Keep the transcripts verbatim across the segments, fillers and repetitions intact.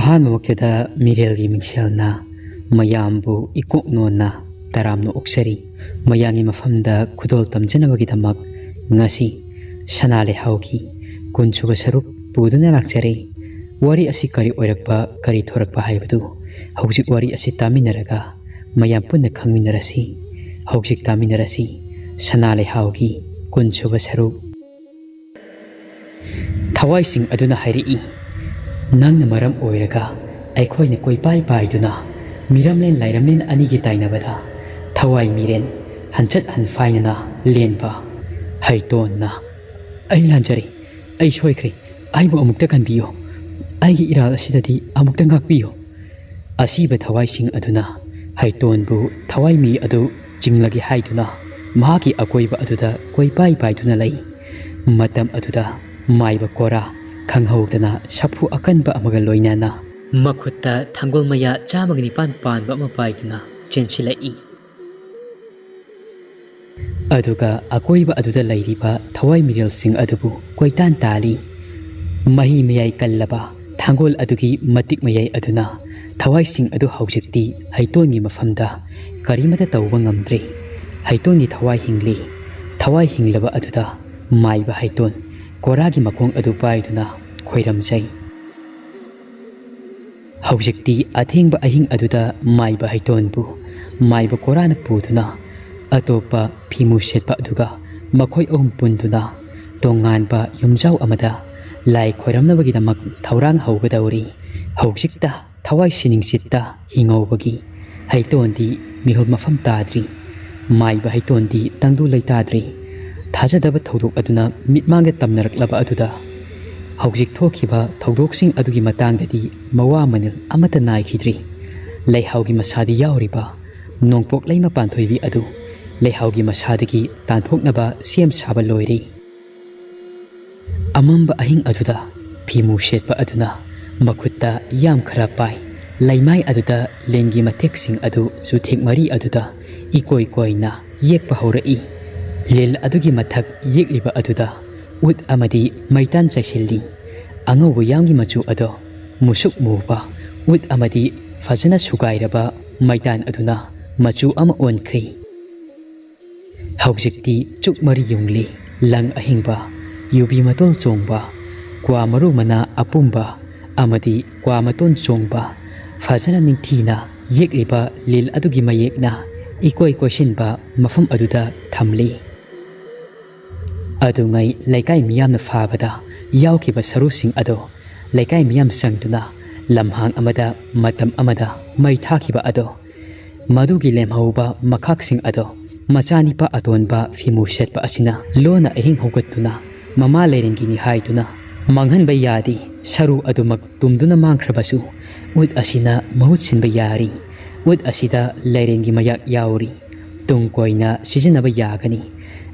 ꯑꯍꯥꯟꯕꯃꯛꯇꯗ ꯃꯤꯔꯦꯜꯒꯤ ꯃꯤꯡꯁꯦꯜꯅ ꯃꯌꯥꯝꯕꯨ ꯏꯀꯣꯛ ꯅꯣꯟꯅ ꯇꯔꯥꯝꯅ ꯑꯣꯛꯆꯔꯤ꯫ ꯃꯌꯥꯝꯒꯤ ꯃꯐꯝꯗ ꯈꯨꯗꯣꯜ ꯇꯝꯖꯅꯕꯒꯤꯗꯃꯛ ꯉꯁꯤ ꯁꯅꯥ ꯂꯩꯍꯥꯎꯒꯤ ꯀꯨꯟꯁꯨꯕ ꯁꯔꯨꯛ ꯄꯨꯗꯨꯅ ꯂꯥꯛꯆꯔꯦ꯫ ꯋꯥꯔꯤ ꯑꯁꯤ ꯀꯔꯤ ꯑꯣꯏꯔꯛꯄ, ꯀꯔꯤ ꯊꯣꯔꯛꯄ ꯍꯥꯏꯕꯗꯨ ꯍꯧꯖꯤꯛ ꯋꯥꯔꯤ ꯑꯁꯤ ꯇꯥꯃꯤꯟꯅꯔꯒ ꯃꯌꯥꯝ ꯄꯨꯟꯅ ꯈꯪꯃꯤꯟꯅꯔꯁꯤ꯫ ꯍꯧꯖꯤꯛ ꯇꯥꯃꯤꯟꯅꯔꯁꯤ ꯁꯅꯥ ꯂꯩꯍꯥꯎꯒꯤ ꯀꯨꯟꯁꯨꯕ ꯁꯔꯨꯛ꯫ ꯊꯋꯥꯏꯁꯤꯡ ꯑꯗꯨꯅ ꯍꯥꯏꯔꯛꯏ, "ꯅꯪꯅ ꯃꯔꯝ ꯑꯣꯏꯔꯒ ꯑꯩꯈꯣꯏꯅ ꯀꯣꯏꯄꯥꯏ ꯄꯥꯏꯗꯨꯅ ꯃꯤꯔꯝꯂꯦꯟ ꯂꯥꯏꯔꯝꯂꯦꯟ ꯑꯅꯤꯒꯤ ꯇꯥꯏꯅꯕꯗ ꯊꯋꯥꯏ ꯃꯤꯔꯦꯟ ꯍꯟꯆꯠ ꯍꯟꯐꯥꯏꯅꯅ ꯂꯦꯟꯕ ꯍꯩꯇꯣꯟꯅ ꯑꯩ ꯂꯥꯟꯖꯔꯦ, ꯑꯩ ꯁꯣꯏꯈ꯭ꯔꯦ, ꯑꯩꯕꯨ ꯑꯃꯨꯛꯇ ꯀꯟꯕꯤꯌꯨ, ꯑꯩꯒꯤ ꯏꯔꯥꯜ ꯑꯁꯤꯗꯗꯤ ꯑꯃꯨꯛꯇ ꯉꯥꯛꯄꯤꯌꯨ꯫" ꯑꯁꯤꯕ ꯊꯋꯥꯏꯁꯤꯡ ꯑꯗꯨꯅ ꯍꯩꯇꯣꯟꯕꯨ ꯊꯋꯥꯏ ꯃꯤ ꯑꯗꯨ ꯆꯤꯡꯂꯒꯦ ꯍꯥꯏꯗꯨꯅ ꯃꯍꯥꯛꯀꯤ ꯑꯀꯣꯏꯕ ꯑꯗꯨꯗ ꯀꯣꯏꯄꯥꯏ ꯄꯥꯏꯗꯨꯅ ꯂꯩ꯫ ꯃꯇꯝ ꯑꯗꯨꯗ ꯃꯥꯏꯕ ꯀꯣꯔꯥ ꯈꯪꯍꯧꯗꯅ ꯁꯥꯐꯨ ꯑꯀꯟꯕ ꯑꯃꯒ ꯂꯣꯏꯅꯅ ꯃꯈꯨꯠꯇ ꯊꯥꯡꯒꯣꯜ ꯃꯌꯥ ꯆꯥꯝꯃꯒ ꯅꯤꯄꯥꯟ ꯄꯥꯟꯕ ꯑꯃ ꯄꯥꯏꯗꯨꯅ ꯆꯦꯟꯁꯤꯜꯂꯛꯏ꯫ ꯑꯗꯨꯒ ꯑꯀꯣꯏꯕ ꯑꯗꯨꯗ ꯂꯩꯔꯤꯕ ꯊꯋꯥꯏ ꯃꯤꯔꯦꯜꯁꯤꯡ ꯑꯗꯨꯕꯨ ꯀꯣꯏꯇꯥꯟ ꯇꯥꯜꯂꯤ꯫ ꯃꯍꯤ ꯃꯌꯥꯏ ꯀꯜꯂꯕ ꯊꯥꯡꯒꯣꯜ ꯑꯗꯨꯒꯤ ꯃꯇꯤꯛ ꯃꯌꯥꯏ ꯑꯗꯨꯅ ꯊꯋꯥꯏꯁꯤꯡ ꯑꯗꯨ ꯍꯧꯖꯤꯛꯇꯤ ꯍꯩꯇꯣꯟꯒꯤ ꯃꯐꯝꯗ ꯀꯔꯤꯃꯇ ꯇꯧꯕ ꯉꯝꯗ꯭ꯔꯦ꯫ ꯍꯩꯇꯣꯟꯒꯤ ꯊꯋꯥꯏ ꯍꯤꯡꯂꯤ꯫ ꯊꯋꯥꯏ ꯍꯤꯡꯂꯕ ꯑꯗꯨꯗ ꯃꯥꯏꯕ ꯍꯩꯇꯣꯟ ꯀꯣꯔꯥꯒꯤ ꯃꯈꯣꯡ ꯑꯗꯨ ꯄꯥꯏꯗꯨꯅ ꯈꯣꯏꯔꯝꯖꯩ꯫ ꯍꯧꯖꯤꯛꯇꯤ ꯑꯊꯦꯡꯕ ꯑꯍꯤꯡ ꯑꯗꯨꯗ ꯃꯥꯏꯕ ꯍꯩꯇꯣꯟꯕꯨ ꯃꯥꯏꯕ ꯀꯣꯔꯥꯅ ꯄꯨꯗꯨꯅ ꯑꯇꯣꯞꯄ ꯐꯤꯃꯨ ꯁꯦꯠꯄ ꯑꯗꯨꯒ ꯃꯈꯣꯏ ꯑꯍꯨꯝ ꯄꯨꯟꯗꯨꯅ ꯇꯣꯉꯥꯟꯕ ꯌꯨꯝꯖꯥꯎ ꯑꯃꯗ ꯂꯥꯏ ꯈꯣꯏꯔꯝꯅꯕꯒꯤꯗꯃꯛ ꯊꯧꯔꯥꯡ ꯍꯧꯒꯗꯧꯔꯤ꯫ ꯍꯧꯖꯤꯛꯇ ꯊꯋꯥꯏ ꯁꯤꯅꯤꯡꯆꯤꯠꯇ ꯍꯤꯡꯍꯧꯕꯒꯤ ꯍꯩꯇꯣꯟꯗꯤ ꯃꯤꯍꯨꯜ ꯃꯐꯝ ꯇꯥꯗ꯭ꯔꯤ꯫ ꯃꯥꯏꯕ ꯍꯩꯇꯣꯟꯗꯤ ꯇꯪꯗꯨ ꯂꯩꯇꯥꯗ꯭ꯔꯤ꯫ ꯊꯥꯖꯗꯕ ꯊꯧꯗꯣꯛ ꯑꯗꯨꯅ ꯃꯤꯠꯃꯥꯡꯗ ꯇꯝꯅꯔꯛꯂꯕ ꯑꯗꯨꯗ ꯍꯧꯖꯤꯛ ꯊꯣꯛꯈꯤꯕ ꯊꯧꯗꯣꯛꯁꯤꯡ ꯑꯗꯨꯒꯤ ꯃꯇꯥꯡꯗꯗꯤ ꯃꯋꯥ ꯃꯅꯤꯜ ꯑꯃꯠꯇ ꯅꯥꯏꯈꯤꯗ꯭ꯔꯤ꯫ ꯂꯩꯍꯥꯎꯒꯤ ꯃꯁꯥꯗꯤ ꯌꯥꯎꯔꯤꯕ ꯅꯣꯡꯄꯣꯛ ꯂꯩꯃ ꯄꯥꯟꯊꯣꯏꯕꯤ ꯑꯗꯨ ꯂꯩꯍꯥꯎꯒꯤ ꯃꯁꯥꯗꯒꯤ ꯇꯥꯟꯊꯣꯛꯅꯕ ꯁꯦꯝ ꯁꯥꯕ ꯂꯣꯏꯔꯤ꯫ ꯑꯃꯝꯕ ꯑꯍꯤꯡ ꯑꯗꯨꯗ ꯐꯤꯃꯨ ꯁꯦꯠꯄ ꯑꯗꯨꯅ ꯃꯈꯨꯠꯇ ꯌꯥꯝ ꯈꯔ ꯄꯥꯏ꯫ ꯂꯩꯃꯥꯏ ꯑꯗꯨꯗ ꯂꯤꯟꯒꯤ ꯃꯊꯦꯛꯁꯤꯡ ꯑꯗꯨ ꯆꯨꯊꯦꯛ ꯃꯔꯤ ꯑꯗꯨꯗ ꯏꯀꯣꯏ ꯀꯣꯏꯅ ꯌꯦꯛꯄ ꯍꯧꯔꯛꯏ꯫ ꯂꯤꯟ ꯑꯗꯨꯒꯤ ꯃꯊꯛ ꯌꯦꯛꯂꯤꯕ ꯑꯗꯨꯗ ꯎꯠ ꯑꯃꯗꯤ ꯃꯩꯇꯥꯟ ꯆꯥꯏꯁꯤꯜꯂꯤ꯫ ꯑꯉꯧꯕ ꯌꯥꯝꯒꯤ ꯃꯆꯨ ꯑꯗꯣ ꯃꯨꯁꯨꯛ ꯃꯨꯕ ꯎꯠ ꯑꯃꯗꯤ ꯐꯖꯅ ꯁꯨꯒꯥꯏꯔꯕ ꯃꯩꯇꯥꯟ ꯑꯗꯨꯅ ꯃꯆꯨ ꯑꯃ ꯑꯣꯟꯈ꯭ꯔꯦ꯫ ꯍꯧꯖꯤꯛꯇꯤ ꯆꯨꯛ ꯃꯔꯤ ꯌꯨꯡꯂꯤ, ꯂꯪ ꯑꯍꯤꯡꯕ, ꯌꯨꯕꯤ ꯃꯇꯣꯜ ꯆꯣꯡꯕ, ꯀ꯭ꯋꯥ ꯃꯔꯨ ꯃꯅꯥ ꯑꯄꯨꯝꯕ ꯑꯃꯗꯤ ꯀ꯭ꯋꯥ ꯃꯇꯣꯟ ꯆꯣꯡꯕ, ꯐꯖꯅ ꯅꯤꯡꯊꯤꯅ ꯌꯦꯛꯂꯤꯕ ꯂꯤꯜ ꯑꯗꯨꯒꯤ ꯃꯌꯦꯛꯅ ꯏꯀꯣꯏ ꯀꯣꯏꯁꯤꯟꯕ ꯃꯐꯝ ꯑꯗꯨꯗ ꯊꯝꯂꯤ꯫ ꯑꯗꯨꯉꯩ ꯂꯩꯀꯥꯏ ꯃꯤꯌꯥꯝꯅ ꯐꯥꯕꯗ ꯌꯥꯎꯈꯤꯕ ꯁꯔꯨꯁꯤꯡ ꯑꯗꯣ ꯂꯩꯀꯥꯏ ꯃꯤꯌꯥꯝ ꯆꯪꯗꯨꯅ ꯂꯝꯍꯥꯡ ꯑꯃꯗ ꯃꯇꯝ ꯑꯃꯗ ꯃꯩ ꯊꯥꯈꯤꯕ ꯑꯗꯣ, ꯃꯗꯨꯒꯤ ꯂꯦꯝꯍꯧꯕ ꯃꯈꯥꯛꯁꯤꯡ ꯑꯗꯣ ꯃꯆꯥꯅꯤꯄꯥ ꯑꯇꯣꯟꯕ ꯐꯤꯃꯨ ꯁꯦꯠꯄ ꯑꯁꯤꯅ ꯂꯣꯟꯅ ꯑꯍꯤꯡ ꯍꯧꯒꯠꯇꯨꯅ ꯃꯃꯥ ꯂꯩꯔꯦꯟꯒꯤꯅꯤ ꯍꯥꯏꯗꯨꯅ ꯃꯥꯡꯍꯟꯕ ꯌꯥꯗꯦ꯫ ꯁꯔꯨ ꯑꯗꯨꯃꯛ ꯇꯨꯝꯗꯨꯅ ꯃꯥꯡꯈ꯭ꯔꯕꯁꯨ ꯎꯠ ꯑꯁꯤꯅ ꯃꯍꯨꯠ ꯁꯤꯟꯕ ꯌꯥꯔꯤ꯫ ꯎꯠ ꯑꯁꯤꯗ ꯂꯩꯔꯦꯟꯒꯤ ꯃꯌꯥꯛ ꯌꯥꯎꯔꯤ꯫ ꯇꯨꯡ ꯀꯣꯏꯅ ꯁꯤꯖꯤꯟꯅꯕ ꯌꯥꯒꯅꯤ꯫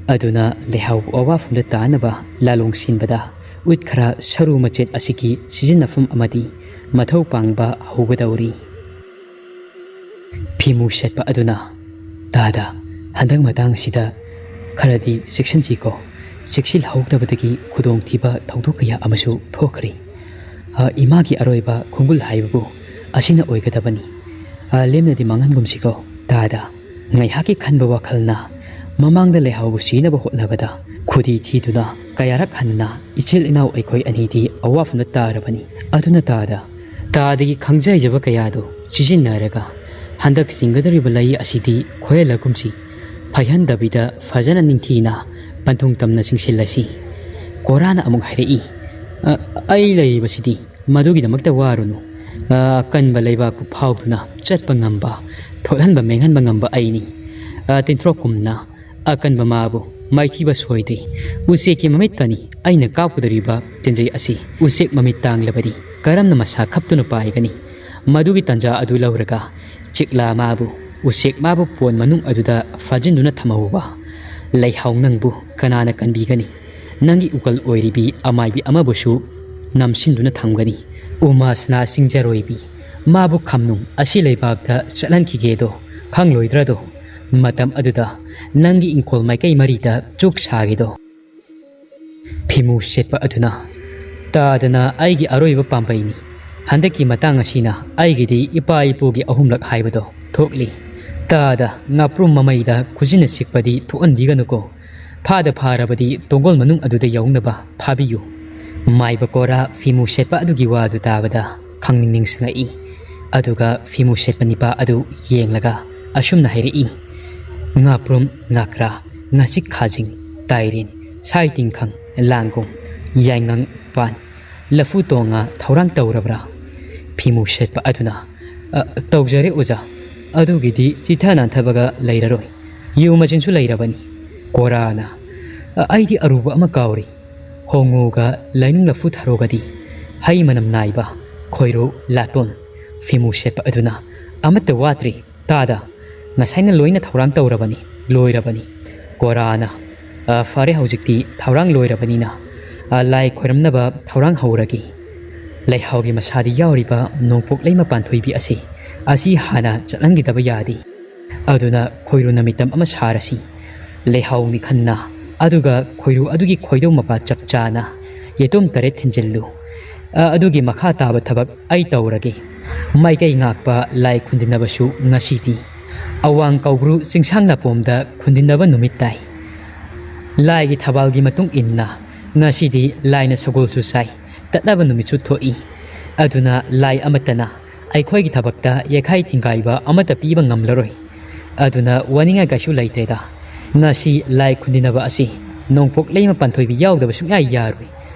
ꯑꯗꯨꯅ ꯂꯩꯍꯥꯎ ꯑꯋꯥꯐꯝꯗ ꯇꯥꯅꯕ ꯂꯥꯂꯣꯡ ꯁꯤꯟꯕꯗ ꯎꯠ ꯈꯔ ꯁꯔꯨ ꯃꯆꯦꯠ ꯑꯁꯤꯒꯤ ꯁꯤꯖꯤꯟꯅꯐꯝ ꯑꯃꯗꯤ ꯃꯊꯧ ꯄꯥꯡꯕ ꯍꯧꯒꯗꯧꯔꯤ꯫ ꯐꯤꯃꯨ ꯁꯦꯠꯄ ꯑꯗꯨꯅ, "ꯇꯥꯗ, ꯍꯟꯗꯛ ꯃꯇꯥꯡ ꯑꯁꯤꯗ ꯈꯔꯗꯤ ꯆꯦꯛꯁꯤꯟꯁꯤꯀꯣ꯫ ꯆꯦꯛꯁꯤꯜꯍꯧꯗꯕꯗꯒꯤ ꯈꯨꯗꯣꯡꯊꯤꯕ ꯊꯧꯗꯣꯛ ꯀꯌꯥ ꯑꯃꯁꯨ ꯊꯣꯛꯈ꯭ꯔꯦ꯫ ꯑ, ꯏꯃꯥꯒꯤ ꯑꯔꯣꯏꯕ ꯈꯣꯡꯒꯨꯜ ꯍꯥꯏꯕꯕꯨ ꯑꯁꯤꯅ ꯑꯣꯏꯒꯗꯕꯅꯤ꯫ ꯑ, ꯂꯦꯝꯅꯗꯤ ꯃꯥꯡꯍꯟꯒꯨꯝꯁꯤꯀꯣ, ꯇꯥꯗ꯫" ꯉꯥꯏꯍꯥꯛꯀꯤ ꯈꯟꯕ ꯋꯥꯈꯜꯅ ꯃꯃꯥꯡꯗ ꯂꯩꯍꯥꯎꯕꯨ ꯁꯤꯅꯕ ꯍꯣꯠꯅꯕꯗ ꯈꯨꯗꯤ ꯊꯤꯗꯨꯅ ꯀꯌꯥꯔꯛ ꯍꯟꯅ ꯏꯆꯤꯜ ꯏꯅꯥꯎ ꯑꯩꯈꯣꯏ ꯑꯅꯤꯗꯤ ꯑꯋꯥꯐꯝꯗ ꯇꯥꯔꯕꯅꯤ꯫ ꯑꯗꯨꯅ ꯇꯥꯗ, ꯇꯥꯗꯒꯤ ꯈꯪꯖ ꯍꯩꯖꯕ ꯀꯌꯥꯗꯨ ꯁꯤꯖꯤꯟꯅꯔꯒ ꯍꯟꯗꯛ ꯆꯤꯡꯒꯗꯧꯔꯤꯕ ꯂꯩ ꯑꯁꯤꯗꯤ ꯈꯣꯏꯍꯜꯂꯒꯨꯝꯁꯤ꯫ ꯐꯩꯍꯟꯗꯕꯤꯗ ꯐꯖꯅ ꯅꯤꯡꯊꯤꯅ ꯄꯟꯊꯨꯡ ꯇꯝꯅ ꯆꯤꯡꯁꯤꯜꯂꯁꯤ꯫ ꯀꯣꯔꯥꯅ ꯑꯃꯨꯛ ꯍꯥꯏꯔꯛꯏ, "ꯑ, ꯑꯩ ꯂꯩꯔꯤꯕꯁꯤꯗꯤ ꯃꯗꯨꯒꯤꯗꯃꯛꯇ ꯋꯥꯔꯨꯅꯨ꯫ ꯑ, ꯑꯀꯟꯕ ꯂꯩꯕꯥꯛꯄꯨ ꯐꯥꯎꯗꯨꯅ ꯆꯠꯄ ꯉꯝꯕ, ꯊꯣꯠꯍꯟꯕ ꯃꯦꯡꯍꯟꯕ ꯉꯝꯕ ꯑꯩꯅꯤ꯫ ꯑ, ꯇꯤꯟꯊ꯭ꯔꯣꯛꯀꯨꯝꯅ ꯑꯀꯟꯕ ꯃꯥꯕꯨ ꯃꯥꯏꯊꯤꯕ ꯁꯣꯏꯗ꯭ꯔꯤ꯫ ꯎꯆꯦꯛꯀꯤ ꯃꯃꯤꯠꯇꯅꯤ ꯑꯩꯅ ꯀꯥꯞꯀꯗꯧꯔꯤꯕ ꯇꯦꯟꯖꯩ ꯑꯁꯤ꯫ ꯎꯆꯦꯛ ꯃꯃꯤꯠ ꯇꯥꯡꯂꯕꯗꯤ ꯀꯔꯝꯅ ꯃꯁꯥ ꯈꯞꯇꯨꯅ ꯄꯥꯏꯒꯅꯤ? ꯃꯗꯨꯒꯤ ꯇꯥꯟꯖꯥ ꯑꯗꯨ ꯂꯧꯔꯒ ꯆꯤꯛꯂꯥ ꯃꯥꯕꯨ, ꯎꯆꯦꯛ ꯃꯥꯕꯨ ꯄꯣꯟ ꯃꯅꯨꯡ ꯑꯗꯨꯗ ꯐꯥꯖꯤꯟꯗꯨꯅ ꯊꯝꯍꯧꯕ꯫ ꯂꯩꯍꯥꯎ ꯅꯪꯕꯨ ꯀꯅꯥꯅ ꯀꯟꯕꯤꯒꯅꯤ? ꯅꯪꯒꯤ ꯎꯀꯜ ꯑꯣꯏꯔꯤꯕꯤ ꯑꯃꯥꯏꯕꯤ ꯑꯃꯕꯨꯁꯨ ꯅꯝꯁꯤꯟꯗꯨꯅ ꯊꯝꯒꯅꯤ꯫ ꯎꯃꯥꯁꯅꯥ ꯁꯤꯡꯖꯔꯣꯏꯕꯤ, ꯃꯥꯕꯨ ꯈꯝꯅꯨꯡ ꯑꯁꯤ ꯂꯩꯕꯥꯛꯇ ꯆꯠꯍꯟꯈꯤꯒꯦꯗꯣ ꯈꯪꯂꯣꯏꯗ꯭ꯔꯗꯣ? ꯃꯇꯝ ꯑꯗꯨꯗ ꯅꯪꯒꯤ ꯏꯪꯈꯣꯜ ꯃꯥꯏꯀꯩ ꯃꯔꯤꯗ ꯆꯨꯛ ꯁꯥꯒꯦꯗꯣ?" ꯐꯤꯃꯨ ꯁꯦꯠꯄ ꯑꯗꯨꯅ, "ꯇꯥꯗꯅ ꯑꯩꯒꯤ ꯑꯔꯣꯏꯕ ꯄꯥꯝꯕꯩꯅꯤ꯫ ꯍꯟꯗꯛꯀꯤ ꯃꯇꯥꯡ ꯑꯁꯤꯅ ꯑꯩꯒꯤꯗꯤ ꯏꯄꯥ ꯏꯄꯨꯒꯤ ꯑꯍꯨꯝꯂꯛ ꯍꯥꯏꯕꯗꯣ ꯊꯣꯛꯂꯤ꯫ ꯇꯥꯗ ꯉꯥꯄ꯭ꯔꯨꯝ ꯃꯃꯩꯗ ꯈꯨꯖꯤꯟꯅ ꯆꯤꯛꯄꯗꯤ ꯊꯣꯛꯍꯟꯕꯤꯒꯅꯨꯀꯣ꯫ ꯐꯥꯗ ꯐꯥꯔꯕꯗꯤ ꯇꯣꯡꯒꯣꯜ ꯃꯅꯨꯡ ꯑꯗꯨꯗ ꯌꯧꯅꯕ ꯐꯥꯕꯤꯌꯨ꯫ ꯃꯥꯏꯕ ꯀꯣꯔꯥ ꯐꯤꯃꯨ ꯁꯦꯠꯄ ꯑꯗꯨꯒꯤ ꯋꯥꯗꯨ ꯇꯥꯕꯗ ꯈꯪꯅꯤꯡ ꯅꯤꯡꯁꯤꯡꯉꯛꯏ꯫ ꯑꯗꯨꯒ ꯐꯤꯃꯨ ꯁꯦꯠꯄ ꯅꯤꯄꯥ ꯑꯗꯨ ꯌꯦꯡꯂꯒ ꯑꯁꯨꯝꯅ ꯍꯥꯏꯔꯛꯏ, "ꯉꯥꯄ꯭ꯔꯨꯝ, ꯉꯥꯀ꯭ꯔꯥ, ꯉꯥꯆꯤꯛ ꯈꯥꯖꯤꯡ, ꯇꯥꯏꯔꯤꯟ, ꯁꯥꯏ ꯇꯤꯡꯈꯪ, ꯂꯥꯡꯒꯣꯡ, ꯌꯥꯏꯉꯪ, ꯄꯥꯟ, ꯂꯐꯨ ꯇꯣꯉꯥ ꯊꯧꯔꯥꯡ ꯇꯧꯔꯕ꯭ꯔꯥ?" ꯐꯤꯃꯨ ꯁꯦꯠꯄ ꯑꯗꯨꯅ, "ꯑ, ꯇꯧꯖꯔꯦ ꯑꯣꯖꯥ, ꯑꯗꯨꯒꯤꯗꯤ ꯆꯤꯊ ꯅꯥꯟꯊꯕꯒ ꯂꯩꯔꯔꯣꯏ, ꯌꯨ ꯃꯆꯤꯟꯁꯨ ꯂꯩꯔꯕꯅꯤ꯫" ꯀꯣꯔꯥꯅ, "ꯑ, ꯑꯩꯗꯤ ꯑꯔꯨꯕ ꯑꯃ ꯀꯥꯎꯔꯤ, ꯍꯣꯡꯉꯨꯒ ꯂꯩꯅꯨꯡ ꯂꯐꯨ ꯊꯔꯣꯒꯗꯤ ꯍꯩ ꯃꯅꯝ ꯅꯥꯏꯕ ꯈꯣꯏꯔꯨ ꯂꯥꯇꯣꯟ꯫" ꯐꯤꯃꯨ ꯁꯦꯠꯄ ꯑꯗꯨꯅ, "ꯑꯃꯠꯇ ꯋꯥꯠꯇ꯭ꯔꯤ, ꯇꯥꯗ, ꯉꯁꯥꯏꯅ ꯂꯣꯏꯅ ꯊꯧꯔꯥꯡ ꯇꯧꯔꯕꯅꯤ, ꯂꯣꯏꯔꯕꯅꯤ꯫" ꯀꯣꯔꯥꯅ, "ꯑ, ꯐꯔꯦ, ꯍꯧꯖꯤꯛꯇꯤ ꯊꯧꯔꯥꯡ ꯂꯣꯏꯔꯕꯅꯤꯅ, ꯑ, ꯂꯥꯏ ꯈꯣꯏꯔꯝꯅꯕ ꯊꯧꯔꯥꯡ ꯍꯧꯔꯒꯦ꯫ ꯂꯩꯍꯥꯎꯒꯤ ꯃꯁꯥꯗꯤ ꯌꯥꯎꯔꯤꯕ ꯅꯣꯡꯄꯣꯛ ꯂꯩꯃ ꯄꯥꯟꯊꯣꯏꯕꯤ ꯑꯁꯤ, ꯑꯁꯤ ꯍꯥꯟꯅ ꯆꯠꯍꯟꯈꯤꯗꯕ ꯌꯥꯗꯦ꯫ ꯑꯗꯨꯅ ꯈꯣꯏꯔꯨꯅ ꯃꯤꯇꯝ ꯑꯃ ꯁꯥꯔꯁꯤ꯫ ꯂꯩꯍꯥꯎ ꯃꯤꯈꯟꯅ, ꯑꯗꯨꯒ ꯈꯣꯏꯔꯨ ꯑꯗꯨꯒꯤ ꯈꯣꯏꯗꯧ ꯃꯄꯥ ꯆꯞ ꯆꯥꯅ ꯌꯦꯇꯨꯝ ꯇꯔꯦꯠ ꯊꯤꯟꯖꯤꯜꯂꯨ꯫ ꯑ, ꯑꯗꯨꯒꯤ ꯃꯈꯥ ꯇꯥꯕ ꯊꯕꯛ ꯑꯩ ꯇꯧꯔꯒꯦ꯫ ꯃꯥꯏꯀꯩ ꯉꯥꯛꯄ ꯂꯥꯏ ꯈꯨꯟꯗꯤꯟꯅꯕꯁꯨ ꯉꯁꯤꯗꯤ ꯑꯋꯥꯡ ꯀꯧꯕ꯭ꯔꯨ ꯆꯤꯡꯁꯥꯡ ꯅꯥꯄꯣꯝꯗ ꯈꯨꯟꯗꯤꯟꯅꯕ ꯅꯨꯃꯤꯠ ꯇꯥꯏ꯫ ꯂꯥꯏꯒꯤ ꯊꯕꯥꯜꯒꯤ ꯃꯇꯨꯡ ꯏꯟꯅ ꯉꯁꯤꯗꯤ ꯂꯥꯏꯅ ꯁꯒꯣꯜꯁꯨ ꯁꯥꯏ, ꯇꯠꯅꯕ ꯅꯨꯃꯤꯠꯁꯨ ꯊꯣꯛꯏ꯫ ꯑꯗꯨꯅ ꯂꯥꯏ ꯑꯃꯠꯇꯅ ꯑꯩꯈꯣꯏꯒꯤ ꯊꯕꯛꯇ ꯌꯩꯈꯥꯏ ꯊꯤꯡꯒꯥꯏꯕ ꯑꯃꯠꯇ ꯄꯤꯕ ꯉꯝꯂꯔꯣꯏ꯫ ꯑꯗꯨꯅ ꯋꯥꯅꯤꯡꯉꯥꯏ ꯀꯩꯁꯨ ꯂꯩꯇ꯭ꯔꯦꯗ꯫ ꯉꯁꯤ ꯂꯥꯏ ꯈꯨꯟꯗꯤꯟꯅꯕ ꯑꯁꯤ ꯅꯣꯡꯄꯣꯛ ꯂꯩꯃ ꯄꯥꯟꯊꯣꯏꯕꯤ ꯌꯥꯎꯗꯕ ꯁꯨꯡꯌꯥ ꯌꯥꯔꯣꯏ꯫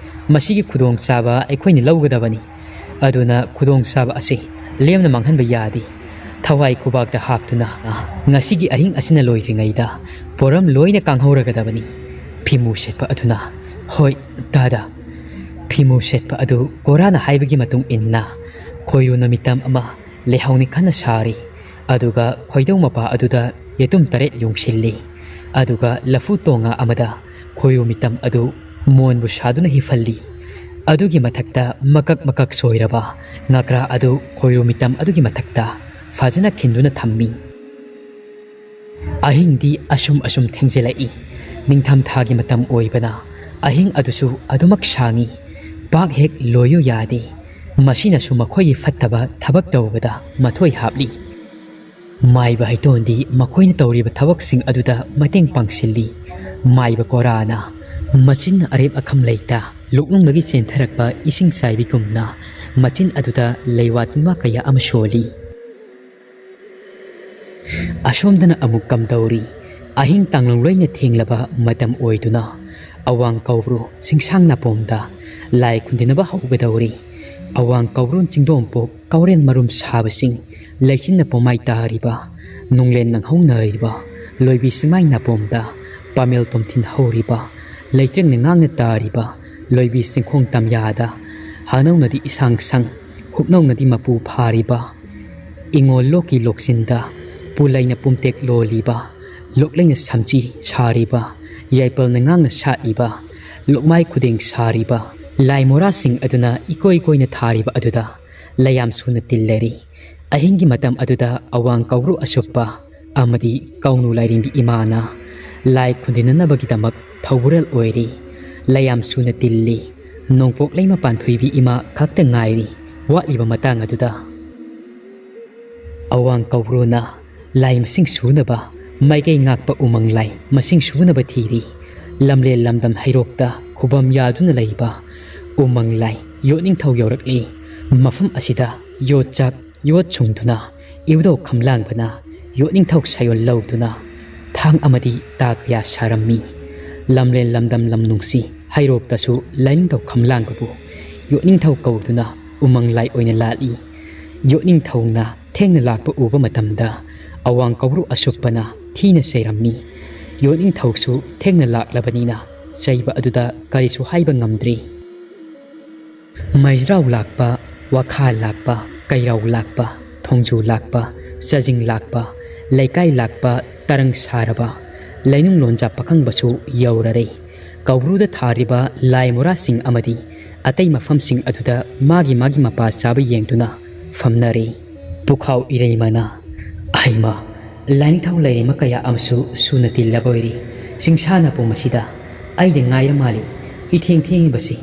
ꯃꯁꯤꯒꯤ ꯈꯨꯗꯣꯡꯆꯥꯕ ꯑꯩꯈꯣꯏꯅ ꯂꯧꯒꯗꯕꯅꯤ꯫ ꯑꯗꯨꯅ ꯈꯨꯗꯣꯡꯆꯥꯕ ꯑꯁꯤ ꯂꯦꯝꯅ ꯃꯥꯡꯍꯟꯕ ꯌꯥꯗꯦ꯫ ꯊꯋꯥꯏ ꯈꯨꯕꯥꯛꯇ ꯍꯥꯞꯇꯨꯅ ꯉꯁꯤꯒꯤ ꯑꯍꯤꯡ ꯑꯁꯤꯅ ꯂꯣꯏꯗ꯭ꯔꯤꯉꯩꯗ ꯄꯣꯔꯝ ꯂꯣꯏꯅ ꯀꯥꯡꯍꯧꯔꯒꯗꯕꯅꯤ꯫" ꯐꯤꯃꯨ ꯁꯦꯠꯄ ꯑꯗꯨꯅ, "ꯍꯣꯏ, ꯇꯥꯗ꯫" ꯐꯤꯃꯨ ꯁꯦꯠꯄ ꯑꯗꯨ ꯀꯣꯔꯥꯅ ꯍꯥꯏꯕꯒꯤ ꯃꯇꯨꯡ ꯏꯟꯅ ꯈꯣꯏꯔꯨꯅ ꯃꯤꯇꯝ ꯑꯃ ꯂꯩꯍꯥꯎ ꯅꯤꯡꯈꯟꯅ ꯁꯥꯔꯤ꯫ ꯑꯗꯨꯒ ꯈꯣꯏꯗꯧ ꯃꯄꯥ ꯑꯗꯨꯗ ꯌꯦꯇꯨꯝ ꯇꯔꯦꯠ ꯌꯨꯡꯁꯤꯜꯂꯤ꯫ ꯑꯗꯨꯒ ꯂꯐꯨ ꯇꯣꯉꯥ ꯑꯃꯗ ꯈꯣꯏꯔꯨ ꯃꯤꯇꯝ ꯑꯗꯨ ꯃꯣꯟꯕꯨ ꯁꯥꯗꯨꯅ ꯍꯤꯐꯜꯂꯤ꯫ ꯑꯗꯨꯒꯤ ꯃꯊꯛꯇ ꯃꯀꯛ ꯃꯀꯛ ꯁꯣꯏꯔꯕ ꯉꯥꯀ꯭ꯔꯥ ꯑꯗꯨ ꯈꯣꯏꯔꯨ ꯃꯤꯇꯝ ꯑꯗꯨꯒꯤ ꯃꯊꯛꯇ ꯐꯖꯅ ꯈꯤꯟꯗꯨꯅ ꯊꯝꯃꯤ꯫ ꯑꯍꯤꯡꯗꯤ ꯑꯁꯨꯝ ꯑꯁꯨꯝ ꯊꯦꯡꯖꯤꯜꯂꯛꯏ꯫ ꯅꯤꯡꯊꯝꯊꯥꯒꯤ ꯃꯇꯝ ꯑꯣꯏꯕꯅ ꯑꯍꯤꯡ ꯑꯗꯨꯁꯨ ꯑꯗꯨꯃꯛ ꯁꯥꯡꯏ꯫ ꯄꯥꯛ ꯍꯦꯛ ꯂꯣꯏꯌꯨ ꯌꯥꯗꯦ꯫ ꯃꯁꯤꯅꯁꯨ ꯃꯈꯣꯏꯒꯤ ꯐꯠꯇꯕ ꯊꯕꯛ ꯇꯧꯕꯗ ꯃꯊꯣꯏ ꯍꯥꯞꯂꯤ꯫ ꯃꯥꯏꯕ ꯍꯩꯇꯣꯟꯗꯤ ꯃꯈꯣꯏꯅ ꯇꯧꯔꯤꯕ ꯊꯕꯛꯁꯤꯡ ꯑꯗꯨꯗ ꯃꯇꯦꯡ ꯄꯥꯡꯁꯤꯜꯂꯤ꯫ ꯃꯥꯏꯕ ꯀꯣꯔꯥꯅ ꯃꯆꯤꯟ ꯑꯔꯦꯞ ꯑꯈꯝ ꯂꯩꯇ ꯂꯣꯛꯅꯨꯡꯗꯒꯤ ꯆꯦꯟꯊꯔꯛꯄ ꯏꯁꯤꯡ ꯆꯥꯏꯕꯤꯒꯨꯝꯅ ꯃꯆꯤꯟ ꯑꯗꯨꯗ ꯂꯩꯋꯥ ꯇꯤꯟꯋꯥ ꯀꯌꯥ ꯑꯃ ꯁꯣꯜꯂꯤ꯫ ꯑꯁꯣꯝꯗꯅ ꯑꯃꯨꯛ ꯀꯝꯗꯧꯔꯤ? ꯑꯍꯤꯡ ꯇꯥꯡꯂꯪ ꯂꯣꯏꯅ ꯊꯦꯡꯂꯕ ꯃꯇꯝ ꯑꯣꯏꯗꯨꯅ ꯑꯋꯥꯡ ꯀꯧꯕ꯭ꯔꯨ ꯆꯤꯡꯁꯥꯡ ꯅꯥꯄꯣꯝꯗ ꯂꯥꯏ ꯈꯨꯟꯗꯤꯅꯕ ꯍꯧꯒꯗꯧꯔꯤ꯫ ꯑꯋꯥꯡ ꯀꯧꯕ꯭ꯔꯨ ꯆꯤꯡꯗꯣꯡꯄꯣꯛ ꯀꯧꯔꯦꯜ ꯃꯔꯨꯝ ꯁꯥꯕꯁꯤꯡ, ꯂꯩꯆꯤꯟꯅ ꯄꯣꯃꯥꯏ ꯇꯥꯔꯤꯕ, ꯅꯨꯡꯂꯦꯟ ꯅꯪꯍꯧꯅꯔꯤꯕ, ꯂꯣꯏꯕꯤ ꯆꯤꯡꯃꯥꯏ ꯅꯥꯄꯣꯝꯗ ꯄꯥꯃꯦꯜ ꯇꯣꯝꯊꯤꯟ ꯍꯧꯔꯤꯕ, ꯂꯩꯆꯪꯅ ꯉꯥꯡꯅ ꯇꯥꯔꯤꯕ, ꯂꯣꯏꯕꯤ ꯆꯤꯡꯈꯣꯡ ꯇꯝꯌꯥꯗ ꯍꯥꯅꯧꯅꯗꯤ ꯏꯁꯥꯡ ꯁꯪ, ꯍꯨꯞꯅꯧꯅꯗꯤ ꯃꯄꯨ ꯐꯥꯔꯤꯕ, ꯏꯉꯣꯜ ꯂꯣꯛꯀꯤ ꯂꯣꯛꯆꯤꯟꯗ ꯄꯨꯂꯩꯅ ꯄꯨꯝꯇꯦꯛ ꯂꯣꯜꯂꯤꯕ, ꯂꯣꯛꯂꯩꯅ ꯁꯝꯆꯤ ꯁꯥꯔꯤꯕ, ꯌꯥꯏꯄꯜꯅ ꯉꯥꯡꯅ ꯁꯥꯠꯂꯤꯕ, ꯂꯣꯛꯃꯥꯏ ꯈꯨꯗꯦꯡ ꯁꯥꯔꯤꯕ, ꯂꯥꯏ ꯃꯣꯔꯥꯁꯤꯡ ꯑꯗꯨꯅ ꯏꯀꯣꯏ ꯀꯣꯏꯅ ꯊꯥꯔꯤꯕ ꯑꯗꯨꯗ ꯂꯩꯌꯥꯝ ꯁꯨꯅ ꯇꯤꯜꯂꯔꯤ꯫ ꯑꯍꯤꯡꯒꯤ ꯃꯇꯝ ꯑꯗꯨꯗ ꯑꯋꯥꯡ ꯀꯧꯕ꯭ꯔꯨ ꯑꯁꯨꯞꯄ ꯑꯃꯗꯤ ꯀꯧꯅꯨ ꯂꯥꯏꯔꯦꯝꯕꯤ ꯏꯃꯥꯅ ꯂꯥꯏ ꯈꯨꯟꯗꯤꯅꯅꯕꯒꯤꯗꯃꯛ ꯊꯧꯕꯨꯔꯦꯜ ꯑꯣꯏꯔꯤ꯫ ꯂꯩꯌꯥꯝ ꯁꯨꯅ ꯇꯤꯜꯂꯤ꯫ ꯅꯣꯡꯄꯣꯛ ꯂꯩꯃ ꯄꯥꯟꯊꯣꯏꯕꯤ ꯏꯃꯥ ꯈꯛꯇ ꯉꯥꯏꯔꯤ꯫ ꯋꯥꯠꯂꯤꯕ ꯃꯇꯥꯡ ꯑꯗꯨꯗ ꯑꯋꯥꯡ ꯀꯧꯕ꯭ꯔꯨꯅ ꯂꯥꯏ ꯃꯁꯤꯡ ꯁꯨꯅꯕ ꯃꯥꯏꯀꯩ ꯉꯥꯛꯄ ꯎꯃꯪ ꯂꯥꯏ ꯃꯁꯤꯡ ꯁꯨꯅꯕ ꯊꯤꯔꯤ꯫ ꯂꯝꯂꯦꯟ ꯂꯝꯗꯝ ꯍꯩꯔꯣꯛꯇ ꯈꯨꯕꯝ ꯌꯥꯗꯨꯅ ꯂꯩꯕ ꯎꯃꯪ ꯂꯥꯏ ꯌꯣꯠꯅꯤꯡꯊꯧ ꯌꯧꯔꯛꯂꯤ꯫ ꯃꯐꯝ ꯑꯁꯤꯗ ꯌꯣꯠꯆꯥꯛ ꯌꯣꯠ ꯁꯨꯡꯗꯨꯅ ꯏꯕꯨꯙꯧ ꯈꯝꯂꯥꯡꯕꯅ ꯌꯣꯠꯅꯤꯡꯊꯧ ꯁꯥꯌꯣꯜ ꯂꯧꯗꯨꯅ ꯊꯥꯡ ꯑꯃꯗꯤ ꯇꯥ ꯀꯌꯥ ꯁꯥꯔꯝꯃꯤ꯫ ꯂꯝꯂꯦꯟ ꯂꯝꯗꯝ ꯂꯝ ꯅꯨꯡꯁꯤ ꯍꯩꯔꯣꯛꯇꯁꯨ ꯂꯥꯏꯅꯤꯡꯊꯧ ꯈꯝꯂꯥꯡꯕꯕꯨ ꯌꯣꯠꯅꯤꯡꯊꯧ ꯀꯧꯗꯨꯅ ꯎꯃꯪ ꯂꯥꯏ ꯑꯣꯏꯅ ꯂꯥꯠꯂꯤ꯫ ꯌꯣꯠꯅꯤꯡꯊꯧꯅ ꯊꯦꯡꯅ ꯂꯥꯛꯄ ꯎꯕ ꯃꯇꯝꯗ ꯑꯋꯥꯡ ꯀꯧꯕ꯭ꯔꯨ ꯑꯁꯨꯞꯄꯅ ꯊꯤꯅ ꯆꯩꯔꯝꯃꯤ꯫ ꯌꯣꯠꯅꯤꯡꯊꯧꯁꯨ ꯊꯦꯡꯅ ꯂꯥꯛꯂꯕꯅꯤꯅ ꯆꯩꯕ ꯑꯗꯨꯗ ꯀꯔꯤꯁꯨ ꯍꯥꯏꯕ ꯉꯝꯗ꯭ꯔꯤ꯫ ꯃꯩꯖ꯭ꯔꯥꯎ ꯂꯥꯛꯄ, ꯋꯥꯈꯥ ꯂꯥꯛꯄ, ꯀꯩꯔꯥꯎ ꯂꯥꯛꯄ, ꯊꯣꯡꯖꯨ ꯂꯥꯛꯄ, ꯆꯥꯖꯤꯡ ꯂꯥꯛꯄ, ꯂꯩꯀꯥꯏ ꯂꯥꯛꯄ, ꯇꯔꯪ ꯁꯥꯔꯕ, ꯂꯩꯅꯨꯡ ꯂꯣꯟꯖꯥ ꯄꯥꯈꯪꯕꯁꯨ ꯌꯧꯔꯔꯦ꯫ ꯀꯧꯕ꯭ꯔꯨꯗ ꯊꯥꯔꯤꯕ ꯂꯥꯏ ꯃꯣꯔꯥꯁꯤꯡ ꯑꯃꯗꯤ ꯑꯇꯩ ꯃꯐꯝꯁꯤꯡ ꯑꯗꯨꯗ ꯃꯥꯒꯤ ꯃꯥꯒꯤ ꯃꯄꯥ ꯆꯥꯕ ꯌꯦꯡꯗꯨꯅ ꯐꯝꯅꯔꯦ꯫ ꯄꯨꯈꯥꯎ ꯏꯔꯩꯃꯅ, "ꯑꯍꯩꯃ, ꯂꯥꯏꯅꯤꯡꯊꯧ ꯂꯩꯔꯩꯃ ꯀꯌꯥ ꯑꯃꯁꯨ ꯁꯨꯅ ꯇꯤꯜꯂꯕ ꯑꯣꯏꯔꯤ꯫ ꯆꯤꯡꯁꯥ ꯅꯥꯄꯣꯝ ꯑꯁꯤꯗ ꯑꯩꯗ ꯉꯥꯏꯔ ꯃꯥꯜꯂꯤ꯫ ꯏꯊꯦꯡ ꯊꯦꯡꯉꯤꯕꯁꯤ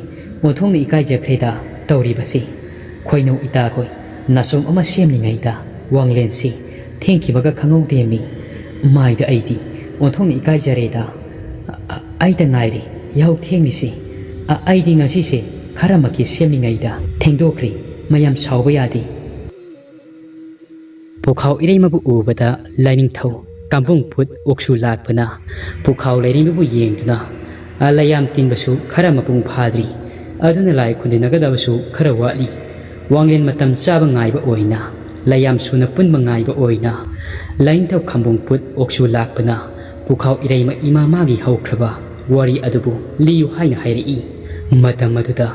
ꯑꯣꯟꯊꯣꯛꯅ ꯏꯀꯥꯏꯖꯈ꯭ꯔꯦꯗ ꯇꯧꯔꯤꯕꯁꯤ꯫ ꯈꯣꯏꯅꯧ ꯏꯇꯥꯈꯣꯏ, ꯅꯥꯆꯣꯝ ꯑꯃ ꯁꯦꯝꯂꯤꯉꯩꯗ ꯋꯥꯡꯂꯦꯟꯁꯤ ꯊꯦꯡꯈꯤꯕꯒ ꯈꯪꯍꯧꯗꯦꯃꯤ꯫ ꯃꯥꯏꯗ ꯑꯩꯗꯤ ꯑꯣꯟꯊꯣꯛꯅ ꯏꯀꯥꯏꯖꯔꯦꯗ꯫ ꯑ-, ꯑꯩꯗ ꯉꯥꯏꯔꯦ ꯌꯥꯍꯧ ꯊꯦꯡꯂꯤꯁꯤ꯫ ꯑ-, ꯑꯩꯗꯤ ꯉꯁꯤꯁꯦ ꯈꯔꯃꯛꯀꯤ ꯁꯦꯝꯂꯤꯉꯩꯗ ꯊꯦꯡꯗꯣꯛꯈ꯭ꯔꯦ꯫ ꯃꯌꯥꯝ ꯁꯥꯎꯕ ꯌꯥꯗꯦ꯫ ꯄꯨꯈꯥꯎ ꯏꯔꯩꯃꯕꯨ ꯎꯕꯗ ꯂꯥꯏꯅꯤꯡꯊꯧ ꯀꯥꯡꯕꯨꯡ ꯐꯨꯠ ꯑꯣꯛꯁꯨ ꯂꯥꯛꯄꯅ ꯄꯨꯈꯥꯎ ꯂꯩꯔꯤꯕꯕꯨ ꯌꯦꯡꯗꯨꯅ, "ꯑ, ꯂꯩꯌꯥꯝ ꯇꯤꯟꯕꯁꯨ ꯈꯔ ꯃꯄꯨꯡ ꯐꯥꯗ꯭ꯔꯤ, ꯑꯗꯨꯅ ꯂꯥꯏ ꯈꯨꯟꯗꯅꯒꯗꯕꯁꯨ ꯈꯔ ꯋꯥꯠꯂꯤ꯫ ꯋꯥꯡꯂꯦꯟ ꯃꯇꯝ ꯆꯥꯕ ꯉꯥꯏꯕ ꯑꯣꯏꯅ, ꯂꯩꯌꯥꯝ ꯁꯨꯅ ꯄꯨꯟꯕ ꯉꯥꯏꯕ ꯑꯣꯏꯅ ꯂꯥꯏꯅꯤꯡꯊꯧ ꯈꯥꯡꯕꯨꯡ ꯐꯨꯠ ꯑꯣꯛꯁꯨ ꯂꯥꯛꯄꯅ ꯄꯨꯈꯥꯎ ꯏꯔꯩꯃ ꯏꯃꯥ ꯃꯥꯒꯤ ꯍꯧꯈ꯭ꯔꯕ ꯋꯥꯔꯤ ꯑꯗꯨꯕꯨ ꯂꯤꯌꯨ" ꯍꯥꯏꯅ ꯍꯥꯏꯔꯛꯏ꯫ ꯃꯇꯝ ꯑꯗꯨꯗ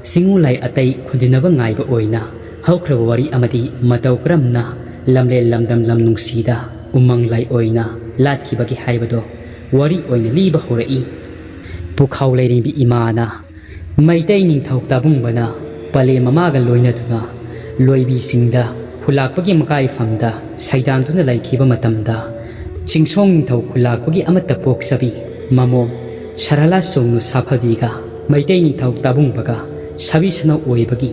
ꯆꯤꯡꯉꯨ ꯂꯥꯏ ꯑꯇꯩ ꯈꯨꯟꯗꯤꯟꯅꯕ ꯉꯥꯏꯕ ꯑꯣꯏꯅ ꯍꯧꯈ꯭ꯔꯕ ꯋꯥꯔꯤ ꯑꯃꯗꯤ ꯃꯇꯧ ꯀꯔꯝꯅ ꯂꯝꯂꯦꯟ ꯂꯝꯗꯝ ꯂꯝ ꯅꯨꯡꯁꯤꯗ ꯎꯃꯪ ꯂꯥꯏ ꯑꯣꯏꯅ ꯂꯥꯠꯈꯤꯕꯒꯦ ꯍꯥꯏꯕꯗꯣ ꯋꯥꯔꯤ ꯑꯣꯏꯅ ꯂꯤꯕ ꯍꯧꯔꯛꯏ꯫ ꯄꯨꯈꯥꯎ ꯂꯩꯔꯦꯝꯕꯤ ꯏꯃꯥꯅ ꯃꯩꯇꯩ ꯅꯤꯡꯊꯧ ꯇꯥꯕꯨꯡꯕꯅ ꯄꯂꯦꯝ ꯃꯃꯥꯒ ꯂꯣꯏꯅꯗꯨꯅ ꯂꯣꯏꯕꯤꯁꯤꯡꯗ ꯈꯨꯂꯥꯛꯄꯒꯤ ꯃꯀꯥꯏꯐꯝꯗ ꯁꯩꯗꯥꯟꯗꯨꯅ ꯂꯩꯈꯤꯕ ꯃꯇꯝꯗ, ꯆꯤꯡꯁꯣꯡ ꯅꯤꯡꯊꯧ ꯈꯨꯂꯥꯛꯄꯒꯤ ꯑꯃꯠꯇ ꯄꯣꯛꯆꯕꯤ ꯃꯃꯣꯝ ꯁꯔꯥꯂꯥ ꯁꯣꯡꯅꯨ ꯁꯥꯐꯕꯤꯒ ꯃꯩꯇꯩ ꯅꯤꯡꯊꯧ ꯇꯥꯕꯨꯡꯕꯒ ꯁꯥꯕꯤ ꯁꯅꯧ ꯑꯣꯏꯕꯒꯤ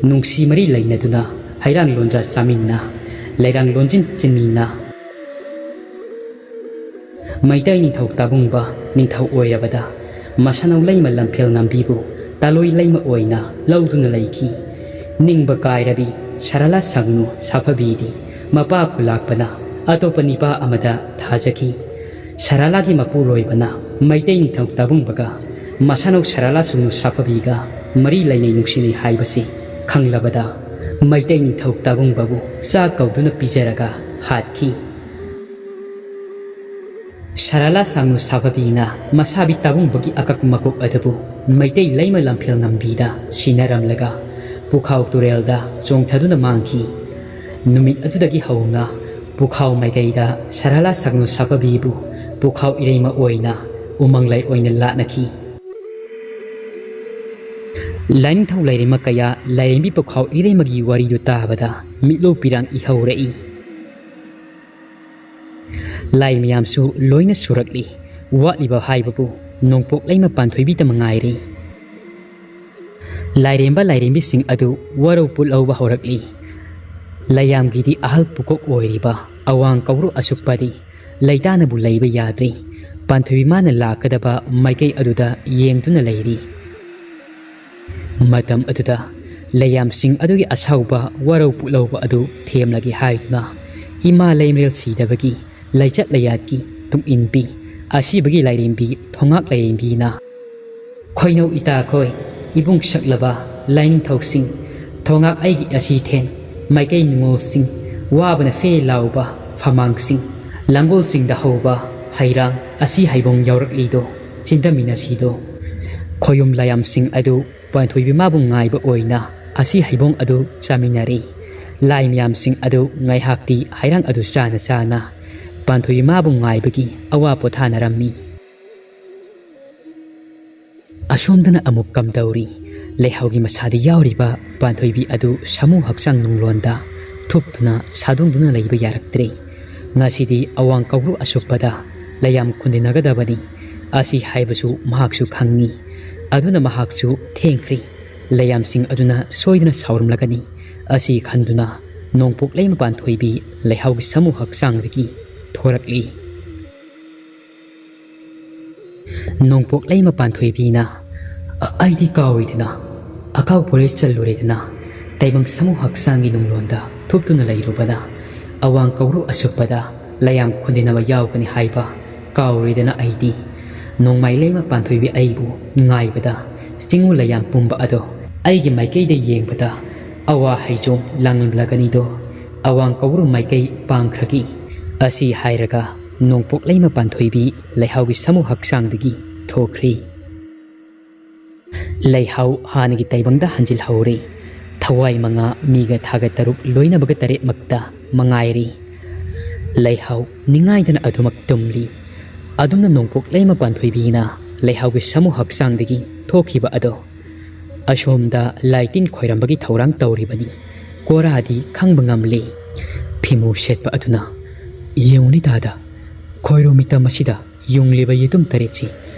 ꯅꯨꯡꯁꯤ ꯃꯔꯤ ꯂꯩꯅꯗꯨꯅ ꯍꯩꯔꯥꯡ ꯂꯣꯟꯖꯥ ꯆꯥꯃꯤꯟꯅ, ꯂꯩꯔꯥꯡ ꯂꯣꯟꯖꯤꯟ ꯆꯤꯟꯃꯤꯟꯅ, ꯃꯩꯇꯩ ꯅꯤꯡꯊꯧ ꯇꯥꯕꯨꯡꯕ ꯅꯤꯡꯊꯧ ꯑꯣꯏꯔꯕꯗ ꯃꯁꯥꯅꯧ ꯂꯩꯃ ꯂꯝꯐꯦꯜ ꯉꯝꯕꯤꯕꯨ ꯇꯥꯂꯣꯏ ꯂꯩꯃ ꯑꯣꯏꯅ ꯂꯧꯗꯨꯅ ꯂꯩꯈꯤ꯫ ꯅꯤꯡꯕ ꯀꯥꯏꯔꯕꯤ ꯁꯔꯥꯂꯥ ꯁꯪꯅꯨ ꯁꯥꯐꯕꯤꯗꯤ ꯃꯄꯥ ꯈꯨꯂꯥꯛꯄꯅ ꯑꯇꯣꯞꯄ ꯅꯤꯄꯥ ꯑꯃꯗ ꯊꯥꯖꯈꯤ꯫ ꯁꯔꯥꯂꯥꯒꯤ ꯃꯄꯨꯔꯣꯏꯕꯅ ꯃꯩꯇꯩ ꯅꯤꯡꯊꯧ ꯇꯥꯕꯨꯡꯕꯒ ꯃꯁꯥꯅꯧ ꯁꯔꯥꯂꯥ ꯁꯪꯅꯨ ꯁꯥꯐꯕꯤꯒ ꯃꯔꯤ ꯂꯩꯅꯩ ꯅꯨꯡꯁꯤꯅꯩ ꯍꯥꯏꯕꯁꯤ ꯈꯪꯂꯕꯗ ꯃꯩꯇꯩ ꯅꯤꯡꯊꯧ ꯇꯥꯕꯨꯡꯕꯕꯨ ꯆꯥꯛ ꯀꯧꯗꯨꯅ ꯄꯤꯖꯔꯒ ꯍꯥꯠꯈꯤ꯫ ꯁꯔꯥꯂꯥ ꯁꯥꯡꯅꯨ ꯁꯥꯐꯕꯤꯅ ꯃꯁꯥꯕꯤ ꯇꯥꯕꯨꯡꯕꯒꯤ ꯑꯀꯛꯄ ꯃꯀꯣꯛ ꯑꯗꯨꯕꯨ ꯃꯩꯇꯩ ꯂꯩꯃ ꯂꯝꯐꯦꯜ ꯉꯝꯕꯤꯗ ꯁꯤꯟꯅꯔꯝꯂꯒ ꯄꯨꯈꯥꯎ ꯇꯨꯔꯦꯜꯗ ꯆꯣꯡꯊꯗꯨꯅ ꯃꯥꯡꯈꯤ꯫ ꯅꯨꯃꯤꯠ ꯑꯗꯨꯗꯒꯤ ꯍꯧꯅ ꯄꯨꯈꯥꯎ ꯃꯥꯏꯀꯩꯗ ꯁꯔꯥꯂꯥ ꯁꯥꯡꯅꯨ ꯁꯥꯐꯕꯤꯕꯨ ꯄꯨꯈꯥꯎ ꯏꯔꯩꯃ ꯑꯣꯏꯅ ꯎꯃꯪ ꯂꯥꯏ ꯑꯣꯏꯅ ꯂꯥꯠꯅꯈꯤ꯫ ꯂꯥꯏꯅꯤꯡꯊꯧ ꯂꯥꯏꯔꯦꯝꯃ ꯀꯌꯥ ꯂꯥꯏꯔꯦꯝꯕꯤ ꯄꯨꯈꯥꯎ ꯏꯔꯩꯃꯒꯤ ꯋꯥꯔꯤꯗꯨ ꯇꯥꯕꯗ ꯃꯤꯠꯂꯨ ꯄꯤꯔꯥꯡ ꯏꯍꯧꯔꯛꯏ꯫ ꯂꯥꯏ ꯃꯌꯥꯝꯁꯨ ꯂꯣꯏꯅ ꯁꯨꯔꯛꯂꯤ꯫ ꯋꯥꯠꯂꯤꯕ ꯍꯥꯏꯕꯕꯨ ꯅꯣꯡꯄꯣꯛ ꯂꯩꯃ ꯄꯥꯟꯊꯣꯏꯕꯤꯇ ꯃꯉꯥꯏꯔꯦ꯫ ꯂꯥꯏꯔꯦꯝꯕ ꯂꯥꯏꯔꯦꯝꯕꯤꯁꯤꯡ ꯑꯗꯨ ꯋꯥꯔꯧ ꯄꯨꯠꯂꯧꯕ ꯍꯧꯔꯛꯂꯤ꯫ ꯂꯩꯌꯥꯝꯒꯤꯗꯤ ꯑꯍꯜ ꯄꯨꯀꯣꯛ ꯑꯣꯏꯔꯤꯕ ꯑꯋꯥꯡ ꯀꯧꯔꯨ ꯑꯁꯨꯛꯄꯗꯤ ꯂꯩꯇꯥꯅꯕꯨ ꯂꯩꯕ ꯌꯥꯗ꯭ꯔꯤ꯫ ꯄꯥꯟꯊꯣꯏꯕꯤ ꯃꯥꯅ ꯂꯥꯛꯀꯗꯕ ꯃꯥꯏꯀꯩ ꯑꯗꯨꯗ ꯌꯦꯡꯗꯨꯅ ꯂꯩꯔꯤ꯫ ꯃꯇꯝ ꯑꯗꯨꯗ ꯂꯩꯌꯥꯝꯁꯤꯡ ꯑꯗꯨꯒꯤ ꯑꯁꯥꯎꯕ ꯋꯥꯔꯧ ꯄꯨꯛꯂꯧꯕ ꯑꯗꯨ ꯊꯦꯝꯂꯒꯦ ꯍꯥꯏꯗꯨꯅ ꯏꯃꯥ ꯂꯩꯃꯔꯦꯜ ꯁꯤꯗꯕꯒꯤ ꯂꯩꯆꯠ ꯂꯩꯌꯥꯠꯀꯤ ꯇꯨꯡꯏꯟꯕꯤ ꯑꯁꯤꯕꯒꯤ ꯂꯥꯏꯔꯦꯝꯕꯤ ꯊꯣꯉꯥꯛ ꯂꯥꯏꯔꯦꯝꯕꯤꯅ ꯈꯣꯏꯅꯧ ꯏꯇꯥꯈꯣꯏ, ꯏꯕꯨꯡ ꯁꯛꯂꯕ ꯂꯥꯏꯅꯤꯡꯊꯧꯁꯤꯡ, ꯊꯣꯉꯥꯛ ꯑꯩꯒꯤ ꯑꯁꯤꯊꯦꯟ, ꯃꯥꯏꯀꯩ ꯅꯤꯉꯣꯜꯁꯤꯡ, ꯋꯥꯕꯅ ꯐꯦ ꯂꯥꯎꯕ ꯐꯃꯥꯡꯁꯤꯡ, ꯂꯥꯡꯒꯣꯜꯁꯤꯡꯗ ꯍꯧꯕ ꯍꯩꯔꯥꯡ ꯑꯁꯤ ꯍꯩꯕꯣꯡ ꯌꯥꯎꯔꯛꯂꯤꯗꯣ, ꯆꯤꯟꯗꯃꯤꯟꯅꯁꯤꯗꯣ꯫ ꯈꯣꯌꯨꯝ ꯂꯥꯌꯥꯝꯁꯤꯡ ꯑꯗꯨ ꯄꯥꯟꯊꯣꯏꯕꯤ ꯃꯥꯕꯨ ꯉꯥꯏꯕ ꯑꯣꯏꯅ ꯑꯁꯤ ꯍꯩꯕꯣꯡ ꯑꯗꯨ ꯆꯥꯃꯤꯟꯅꯔꯤ꯫ ꯂꯥꯏ ꯃꯌꯥꯝꯁꯤꯡ ꯑꯗꯨ ꯉꯥꯏꯍꯥꯛꯇꯤ ꯍꯩꯔꯥꯡ ꯑꯗꯨ ꯆꯥꯅ ꯆꯥꯅ ꯄꯥꯟꯊꯣꯏꯕꯤ ꯃꯥꯕꯨ ꯉꯥꯏꯕꯒꯤ ꯑꯋꯥ ꯄꯣꯊꯥꯅꯔꯝꯃꯤ꯫ ꯑꯁꯣꯝꯗꯅ ꯑꯃꯨꯛ ꯀꯝꯗꯧꯔꯤ? ꯂꯩꯍꯥꯎꯒꯤ ꯃꯁꯥꯗ ꯌꯥꯎꯔꯤꯕ ꯄꯥꯟꯊꯣꯏꯕꯤ ꯑꯗꯨ ꯁꯥꯃꯨ ꯍꯛꯆꯥꯡ ꯅꯨꯡꯂꯣꯟꯗ ꯊꯨꯞꯇꯨꯅ ꯁꯥꯗꯣꯡꯗꯨꯅ ꯂꯩꯕ ꯌꯥꯔꯛꯇ꯭ꯔꯦ꯫ ꯉꯁꯤꯗꯤ ꯑꯋꯥꯡ ꯀꯧꯔꯨ ꯑꯁꯨꯞꯄꯗ ꯂꯩꯌꯥꯝ ꯈꯨꯟꯗꯤꯟꯅꯒꯗꯕꯅꯤ꯫ ꯑꯁꯤ ꯍꯥꯏꯕꯁꯨ ꯃꯍꯥꯛꯁꯨ ꯈꯪꯏ꯫ ꯑꯗꯨꯅ ꯃꯍꯥꯛꯁꯨ ꯊꯦꯡꯈ꯭ꯔꯦ꯫ ꯂꯩꯌꯥꯝꯁꯤꯡ ꯑꯗꯨꯅ ꯁꯣꯏꯗꯅ ꯁꯥꯎꯔꯝꯂꯒꯅꯤ꯫ ꯑꯁꯤ ꯈꯟꯗꯨꯅ ꯅꯣꯡꯄꯣꯛ ꯂꯩꯃ ꯄꯥꯟꯊꯣꯏꯕꯤ ꯂꯩꯍꯥꯎꯒꯤ ꯁꯥꯃꯨ ꯍꯛꯆꯥꯡꯗꯒꯤ ꯊꯣꯔꯛꯂꯤ꯫ ꯅꯣꯡꯄꯣꯛ ꯂꯩꯃ ꯄꯥꯟꯊꯣꯏꯕꯤꯅ, "ꯑ-, ꯑꯩꯗꯤ ꯀꯥꯎꯔꯣꯏꯗꯅ, ꯑꯀꯥꯎ ꯄꯣꯔꯦ ꯆꯜꯂꯨꯔꯦꯗꯅ, ꯇꯥꯏꯕꯪ ꯁꯥꯃꯨ ꯍꯛꯆꯥꯡꯒꯤ ꯅꯨꯡꯂꯣꯟꯗ ꯊꯨꯞꯇꯨꯅ ꯂꯩꯔꯨꯕꯅ, ꯑꯋꯥꯡ ꯀꯧꯔꯨ ꯑꯁꯨꯞꯄꯗ ꯂꯩꯌꯥꯝ ꯈꯨꯟꯗꯤꯟꯅꯕ ꯌꯥꯎꯒꯅꯤ ꯍꯥꯏꯕ ꯀꯥꯎꯔꯣꯏꯗꯅ ꯑꯩꯗꯤ꯫ ꯅꯣꯡꯃꯥꯏ ꯂꯩꯃ ꯄꯥꯟꯊꯣꯏꯕꯤ ꯑꯩꯕꯨ ꯉꯥꯏꯕꯗ, ꯆꯤꯡꯉꯨ ꯂꯩꯌꯥꯝ ꯄꯨꯝꯕ ꯑꯗꯣ ꯑꯩꯒꯤ ꯃꯥꯏꯀꯩꯗ ꯌꯦꯡꯕꯗ, ꯑꯋꯥ ꯍꯩꯖꯣꯡ ꯂꯥꯡꯂꯝꯂꯒꯅꯤꯗꯣ, ꯑꯋꯥꯡ ꯀꯧꯔꯨ ꯃꯥꯏꯀꯩ ꯄꯥꯡꯈ꯭ꯔꯒꯤ"꯫ ꯑꯁꯤ ꯍꯥꯏꯔꯒ ꯅꯣꯡꯄꯣꯛ ꯂꯩꯃ ꯄꯥꯟꯊꯣꯏꯕꯤ ꯂꯩꯍꯥꯎꯒꯤ ꯁꯥꯃꯨ ꯍꯛꯆꯥꯡꯗꯒꯤ ꯊꯣꯛꯈ꯭ꯔꯤ꯫ ꯂꯩꯍꯥꯎ ꯍꯥꯟꯅꯒꯤ ꯇꯥꯏꯕꯪꯗ ꯍꯟꯖꯤꯜꯍꯧꯔꯦ꯫ ꯊꯋꯥꯏ ꯃꯉꯥ, ꯃꯤꯒ ꯊꯥꯒ ꯇꯔꯨꯛ, ꯂꯣꯏꯅꯕꯒ ꯇꯔꯦꯠꯃꯛꯇ ꯃꯉꯥꯏꯔꯦ꯫ ꯂꯩꯍꯥꯎ ꯅꯤꯡꯉꯥꯏꯗꯅ ꯑꯗꯨꯃꯛ ꯇꯨꯝꯂꯤ꯫ ꯑꯗꯨꯝꯅ ꯅꯣꯡꯄꯣꯛ ꯂꯩꯃ ꯄꯥꯟꯊꯣꯏꯕꯤꯅ ꯂꯩꯍꯥꯎꯒꯤ ꯁꯥꯃꯨ ꯍꯛꯆꯥꯡꯗꯒꯤ ꯊꯣꯛꯈꯤꯕ ꯑꯗꯣ ꯑꯁꯣꯝꯗ ꯂꯥꯏ ꯇꯤꯟ ꯈꯣꯏꯔꯝꯕꯒꯤ ꯊꯧꯔꯥꯡ ꯇꯧꯔꯤꯕꯅꯤ꯫ ꯀꯣꯔꯥꯗꯤ ꯈꯪꯕ ꯉꯝꯂꯤ꯫ ꯐꯤꯃꯨ ꯁꯦꯠꯄ ꯑꯗꯨꯅ, "ꯌꯦꯡꯉꯨꯅꯦ ꯇꯥꯗ, ꯈꯣꯏꯔꯣ ꯃꯤꯇꯝ ꯑꯁꯤꯗ ꯌꯨꯡꯂꯤꯕ ꯌꯦꯇꯨꯝ ꯇꯔꯦꯠꯁꯤ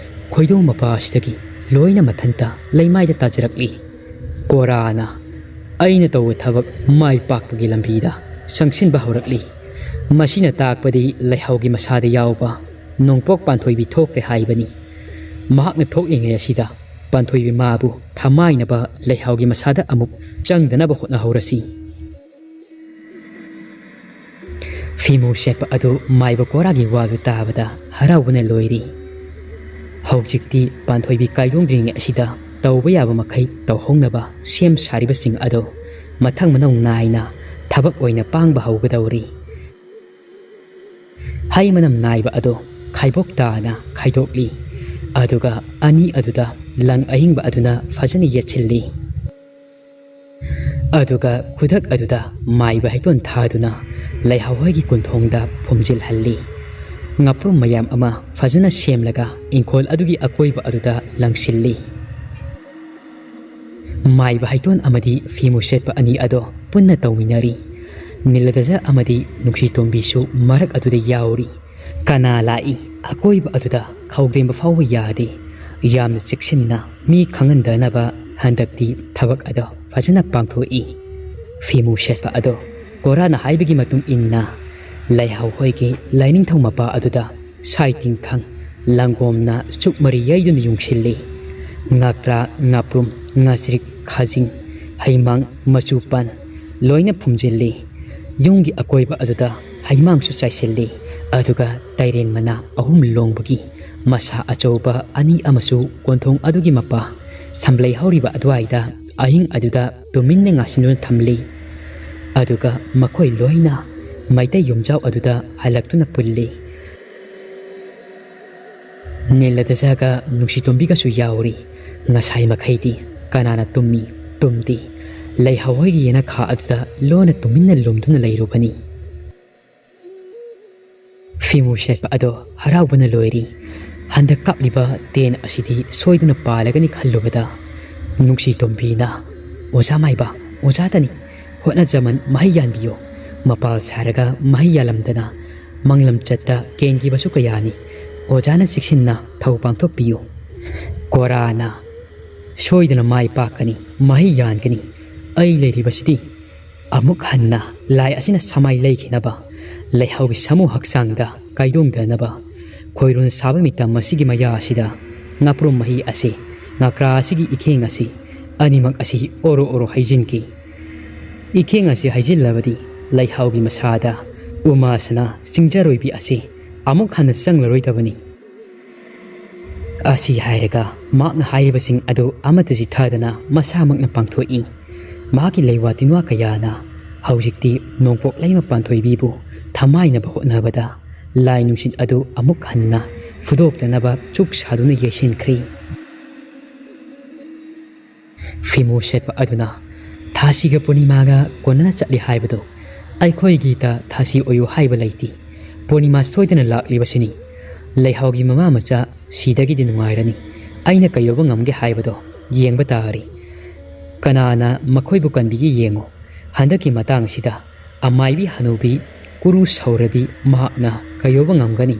ꯈꯣꯏꯗꯧ ꯃꯄꯥ ꯑꯁꯤꯗꯒꯤ ꯂꯣꯏꯅ ꯃꯊꯟꯇ ꯂꯩꯃꯥꯏꯗ ꯇꯥꯖꯔꯛꯂꯤ"꯫ ꯀꯣꯔꯥꯅ ꯑꯩꯅ ꯇꯧꯕ ꯊꯕꯛ ꯃꯥꯏ ꯄꯥꯛꯄꯒꯤ ꯂꯝꯕꯤꯗ ꯆꯪꯁꯤꯟꯕ ꯍꯧꯔꯛꯂꯤ꯫ ꯃꯁꯤꯅ ꯇꯥꯛꯄꯗꯤ ꯂꯩꯍꯥꯎꯒꯤ ꯃꯁꯥꯗ ꯌꯥꯎꯕ ꯅꯣꯡꯄꯣꯛ ꯄꯥꯟꯊꯣꯏꯕꯤ ꯊꯣꯛꯈ꯭ꯔꯦ ꯍꯥꯏꯕꯅꯤ꯫ ꯃꯍꯥꯛꯅ ꯊꯣꯛꯂꯤꯉꯩ ꯑꯁꯤꯗ ꯄꯥꯟꯊꯣꯏꯕꯤ ꯃꯥꯕꯨ ꯊꯃꯥꯏꯅꯕ ꯂꯩꯍꯥꯎꯒꯤ ꯃꯁꯥꯗ ꯑꯃꯨꯛ ꯆꯪꯗꯅꯕ ꯍꯣꯠꯅꯍꯧꯔꯁꯤ꯫ ꯐꯤꯃꯨ ꯁꯦꯠꯄ ꯑꯗꯨ ꯃꯥꯏꯕ ꯀꯣꯔꯥꯒꯤ ꯋꯥꯗꯨ ꯇꯥꯕꯗ ꯍꯔꯥꯎꯕꯅ ꯂꯣꯏꯔꯤ꯫ ꯍꯧꯖꯤꯛꯇꯤ ꯄꯥꯟꯊꯣꯏꯕꯤ ꯀꯥꯏꯗꯣꯡꯗ꯭ꯔꯤꯉꯩ ꯑꯁꯤꯗ ꯇꯧꯕ ꯌꯥꯕ ꯃꯈꯩ ꯇꯧꯍꯧꯅꯕ ꯁꯦꯝ ꯁꯥꯔꯤꯕꯁꯤꯡ ꯑꯗꯨ ꯃꯊꯪ ꯃꯅꯥꯎ ꯅꯥꯏꯅ ꯊꯕꯛ ꯑꯣꯏꯅ ꯄꯥꯡꯕ ꯍꯧꯒꯗꯧꯔꯤ꯫ ꯍꯩ ꯃꯅꯝ ꯅꯥꯏꯕ ꯑꯗꯨ ꯈꯥꯏꯕꯣꯛ ꯇꯥꯅ ꯈꯥꯏꯗꯣꯛꯂꯤ꯫ ꯑꯗꯨꯒ ꯑꯅꯤ ꯑꯗꯨꯗ ꯂꯪ ꯑꯍꯤꯡꯕ ꯑꯗꯨꯅ ꯐꯖꯅ ꯌꯦꯠꯁꯤꯜꯂꯤ꯫ ꯑꯗꯨꯒ ꯈꯨꯗꯛ ꯑꯗꯨꯗ ꯃꯥꯏꯕ ꯍꯩꯇꯣꯟ ꯊꯥꯗꯨꯅ ꯂꯩꯍꯥꯎꯍꯣꯏꯒꯤ ꯀꯨꯟꯊꯣꯡꯗ ꯐꯨꯝꯖꯤꯜꯍꯜꯂꯤ꯫ ꯉꯥꯄ꯭ꯔꯨꯝ ꯃꯌꯥꯝ ꯑꯃ ꯐꯖꯅ ꯁꯦꯝꯂꯒ ꯏꯪꯈꯣꯜ ꯑꯗꯨꯒꯤ ꯑꯀꯣꯏꯕ ꯑꯗꯨꯗ ꯂꯪꯁꯤꯜꯂꯤ꯫ ꯃꯥꯏꯕ ꯍꯩꯇꯣꯟ ꯑꯃꯗꯤ ꯐꯤꯃꯨ ꯁꯦꯠꯄ ꯑꯅꯤ ꯑꯗꯣ ꯄꯨꯟꯅ ꯇꯧꯃꯤꯟꯅꯔꯤ꯫ ꯅꯤꯂꯗꯖ ꯑꯃꯗꯤ ꯅꯨꯡꯁꯤ ꯇꯣꯝꯕꯤꯁꯨ ꯃꯔꯛ ꯑꯗꯨꯗ ꯌꯥꯎꯔꯤ꯫ ꯀꯅꯥ ꯂꯥꯛꯏ? ꯑꯀꯣꯏꯕ ꯑꯗꯨꯗ ꯈꯧꯗꯦꯝꯕ ꯐꯥꯎꯕ ꯌꯥꯗꯦ꯫ ꯌꯥꯝꯅ ꯆꯦꯛꯁꯤꯟꯅ ꯃꯤ ꯈꯪꯍꯟꯗꯅꯕ ꯍꯟꯗꯛꯇꯤ ꯊꯕꯛ ꯑꯗꯣ ꯐꯖꯅ ꯄꯥꯡꯊꯣꯛꯏ꯫ ꯐꯤꯃꯨ ꯁꯦꯠꯄ ꯑꯗꯣ ꯀꯣꯔꯥꯅ ꯍꯥꯏꯕꯒꯤ ꯃꯇꯨꯡ ꯏꯟꯅ ꯂꯩꯍꯥꯎ ꯍꯣꯏꯒꯤ ꯂꯥꯏꯅꯤꯡꯊꯧ ꯃꯄꯥ ꯑꯗꯨꯗ ꯁꯥꯏ ꯇꯤꯡꯈꯪ, ꯂꯪꯒꯣꯝꯅ ꯆꯨꯛ ꯃꯔꯤ ꯌꯩꯗꯨꯅ ꯌꯨꯡꯁꯤꯜꯂꯤ꯫ ꯉꯀ꯭ꯔꯥ, ꯉꯥꯄ꯭ꯔꯨꯝ, ꯉꯥꯆ꯭ꯔꯤꯛ, ꯈꯥꯖꯤꯡ, ꯍꯩꯃꯥꯡ, ꯃꯆꯨ ꯄꯥꯟ ꯂꯣꯏꯅ ꯐꯨꯝꯖꯤꯜꯂꯤ꯫ ꯌꯨꯝꯒꯤ ꯑꯀꯣꯏꯕ ꯑꯗꯨꯗ ꯍꯩꯃꯥꯡꯁꯨ ꯆꯥꯏꯁꯤꯜꯂꯤ꯫ ꯑꯗꯨꯒ ꯇꯩꯔꯦꯟ ꯃꯅꯥ ꯑꯍꯨꯝ ꯂꯣꯡꯕꯒꯤ ꯃꯁꯥ ꯑꯆꯧꯕ ꯑꯅꯤ ꯑꯃꯁꯨ ꯀꯣꯟꯊꯣꯡ ꯑꯗꯨꯒꯤ ꯃꯄꯥ ꯁꯝꯂꯩ ꯍꯧꯔꯤꯕ ꯑꯗꯨꯋꯥꯏꯗ ꯑꯍꯤꯡ ꯑꯗꯨꯗ ꯇꯨꯃꯤꯟꯅ ꯉꯥꯁꯤꯟꯗꯨꯅ ꯊꯝꯂꯤ꯫ ꯑꯗꯨꯒ ꯃꯈꯣꯏ ꯂꯣꯏꯅ ꯃꯩꯇꯩ ꯌꯨꯝꯖꯥꯎ ꯑꯗꯨꯗ ꯍꯜꯂꯛꯇꯨꯅ ꯄꯨꯜꯂꯤ꯫ ꯅꯤꯂꯗꯖꯒ ꯅꯨꯡꯁꯤꯇꯣꯝꯕꯤꯒꯁꯨ ꯌꯥꯎꯔꯤ꯫ ꯉꯁꯥꯏ ꯃꯈꯩꯗꯤ ꯀꯅꯥꯅ ꯇꯨꯝꯃꯤ, ꯇꯨꯝꯗꯦ, ꯂꯩꯍꯥꯎ ꯍꯣꯏꯒꯤ ꯌꯦꯅꯈꯥ ꯑꯗꯨꯗ ꯂꯣꯟꯅ ꯇꯨꯃꯤꯟꯅ ꯂꯨꯝꯗꯨꯅ ꯂꯩꯔꯨꯕꯅꯤ꯫ ꯐꯤꯃꯨ ꯁꯦꯠꯄ ꯑꯗꯣ ꯍꯔꯥꯎꯕꯅ ꯂꯣꯏꯔꯤ꯫ ꯍꯟꯗꯛ ꯀꯥꯞꯂꯤꯕ ꯇꯦꯟ ꯑꯁꯤꯗꯤ ꯁꯣꯏꯗꯅ ꯄꯥꯜꯂꯒꯅꯤ ꯈꯜꯂꯨꯕꯗ ꯅꯨꯡꯁꯤꯇꯣꯝꯕꯤꯅ, "ꯑꯣꯖꯥ ꯃꯥꯏꯕ, ꯑꯣꯖꯥꯗꯅꯤ, ꯍꯣꯠꯅꯖꯃꯟ ꯃꯍꯩ ꯌꯥꯟꯕꯤꯌꯨ꯫ ꯃꯄꯥꯜ ꯁꯥꯔꯒ ꯃꯍꯩ ꯌꯥꯜꯂꯝꯗꯅ ꯃꯪꯂꯝꯆꯠꯇ ꯀꯦꯟꯈꯤꯕꯁꯨ ꯀꯌꯥꯅꯤ꯫ ꯑꯣꯖꯥꯅ ꯆꯦꯛꯁꯤꯟꯅ ꯊꯧ ꯄꯥꯡꯊꯣꯛꯄꯤꯌꯨ"꯫ ꯀꯣꯔꯥꯅ, ꯁꯣꯏꯗꯅ ꯃꯥꯏ ꯄꯥꯛꯀꯅꯤ, ꯃꯍꯩ ꯌꯥꯟꯒꯅꯤ꯫ ꯑꯩ ꯂꯩꯔꯤꯕꯁꯤꯗꯤ ꯑꯃꯨꯛ ꯍꯟꯅ ꯂꯥꯏ ꯑꯁꯤꯅ ꯁꯃꯥꯏ ꯂꯩꯈꯤꯅꯕ, ꯂꯩꯍꯥꯎꯒꯤ ꯁꯥꯃꯨ ꯍꯛꯆꯥꯡꯗ ꯀꯥꯏꯗꯣꯡꯗꯅꯕ꯫ ꯈꯣꯏꯔꯨꯅ ꯁꯥꯕ ꯃꯤꯇꯝ ꯑꯁꯤꯒꯤ ꯃꯌꯥ ꯑꯁꯤꯗ ꯉꯥꯄ꯭ꯔꯨꯝ ꯃꯍꯤ ꯑꯁꯤ, ꯉꯀ꯭ꯔꯥ ꯑꯁꯤꯒꯤ ꯏꯈꯦꯡ ꯑꯁꯤ, ꯑꯅꯤꯃꯛ ꯑꯁꯤ ꯑꯣꯔꯣ ꯑꯣꯔꯣ ꯍꯩꯖꯤꯟꯈꯤ꯫ ꯏꯈꯦꯡ ꯑꯁꯤ ꯍꯩꯖꯤꯜꯂꯕꯗꯤ ꯂꯩꯍꯥꯎꯒꯤ ꯃꯁꯥꯗ ꯎꯃꯥꯁꯅꯥ ꯆꯤꯡꯖꯔꯣꯏꯕꯤ ꯑꯁꯤ ꯑꯃꯨꯛ ꯍꯟꯅ ꯆꯪꯂꯔꯣꯏꯗꯕꯅꯤ꯫ ꯑꯁꯤ ꯍꯥꯏꯔꯒ ꯃꯍꯥꯛꯅ ꯍꯥꯏꯔꯤꯕꯁꯤꯡ ꯑꯗꯨ ꯑꯃꯠꯇ ꯆꯤꯊꯗꯅ ꯃꯁꯥꯃꯛꯅ ꯄꯥꯡꯊꯣꯛꯏ꯫ ꯃꯍꯥꯛꯀꯤ ꯂꯩꯋꯥ ꯇꯤꯟꯋꯥ ꯀꯌꯥꯅ ꯍꯧꯖꯤꯛꯇꯤ ꯅꯣꯡꯄꯣꯛ ꯂꯩꯃ ꯄꯥꯟꯊꯣꯏꯕꯤꯕꯨ ꯊꯃꯥꯏꯅꯕ ꯍꯣꯠꯅꯕꯗ ꯂꯥꯏ ꯅꯨꯡꯁꯤꯠ ꯑꯗꯨ ꯑꯃꯨꯛ ꯍꯟꯅ ꯐꯨꯗꯣꯛꯇꯅꯕ ꯆꯨꯛ ꯁꯥꯗꯨꯅ ꯌꯩꯁꯤꯟꯈ꯭ꯔꯤ꯫ ꯐꯤꯃꯨ ꯁꯦꯠꯄ ꯑꯗꯨꯅ ꯊꯥꯁꯤꯒ ꯄꯨꯔꯅꯤꯃꯥꯒ ꯀꯣꯟꯅꯅ ꯆꯠꯂꯤ ꯍꯥꯏꯕꯗꯨ ꯑꯩꯈꯣꯏꯒꯤꯗ ꯊꯥꯁꯤ ꯑꯣꯏꯌꯨ ꯍꯥꯏꯕ ꯂꯩꯇꯦ꯫ ꯄꯨꯔꯅꯤꯃꯥ ꯁꯣꯏꯗꯅ ꯂꯥꯛꯂꯤꯕꯁꯤꯅꯤ꯫ ꯂꯩꯍꯥꯎꯒꯤ ꯃꯃꯥ ꯃꯆꯥ ꯁꯤꯗꯒꯤꯗꯤ ꯅꯨꯡꯉꯥꯏꯔꯅꯤ꯫ ꯑꯩꯅ ꯀꯩꯗꯧꯕ ꯉꯝꯒꯦ ꯍꯥꯏꯕꯗꯣ ꯌꯦꯡꯕ ꯇꯥꯔꯤ꯫ ꯀꯅꯥꯅ ꯃꯈꯣꯏꯕꯨ ꯀꯟꯕꯤꯒꯦ ꯌꯦꯡꯉꯨ꯫ ꯍꯟꯗꯛꯀꯤ ꯃꯇꯥꯡ ꯑꯁꯤꯗ ꯑꯃꯥꯏꯕꯤ ꯍꯅꯨꯕꯤ ꯀꯨꯔꯨ ꯁꯧꯔꯕꯤ ꯃꯍꯥꯛꯅ ꯀꯩꯗꯧꯕ ꯉꯝꯒꯅꯤ?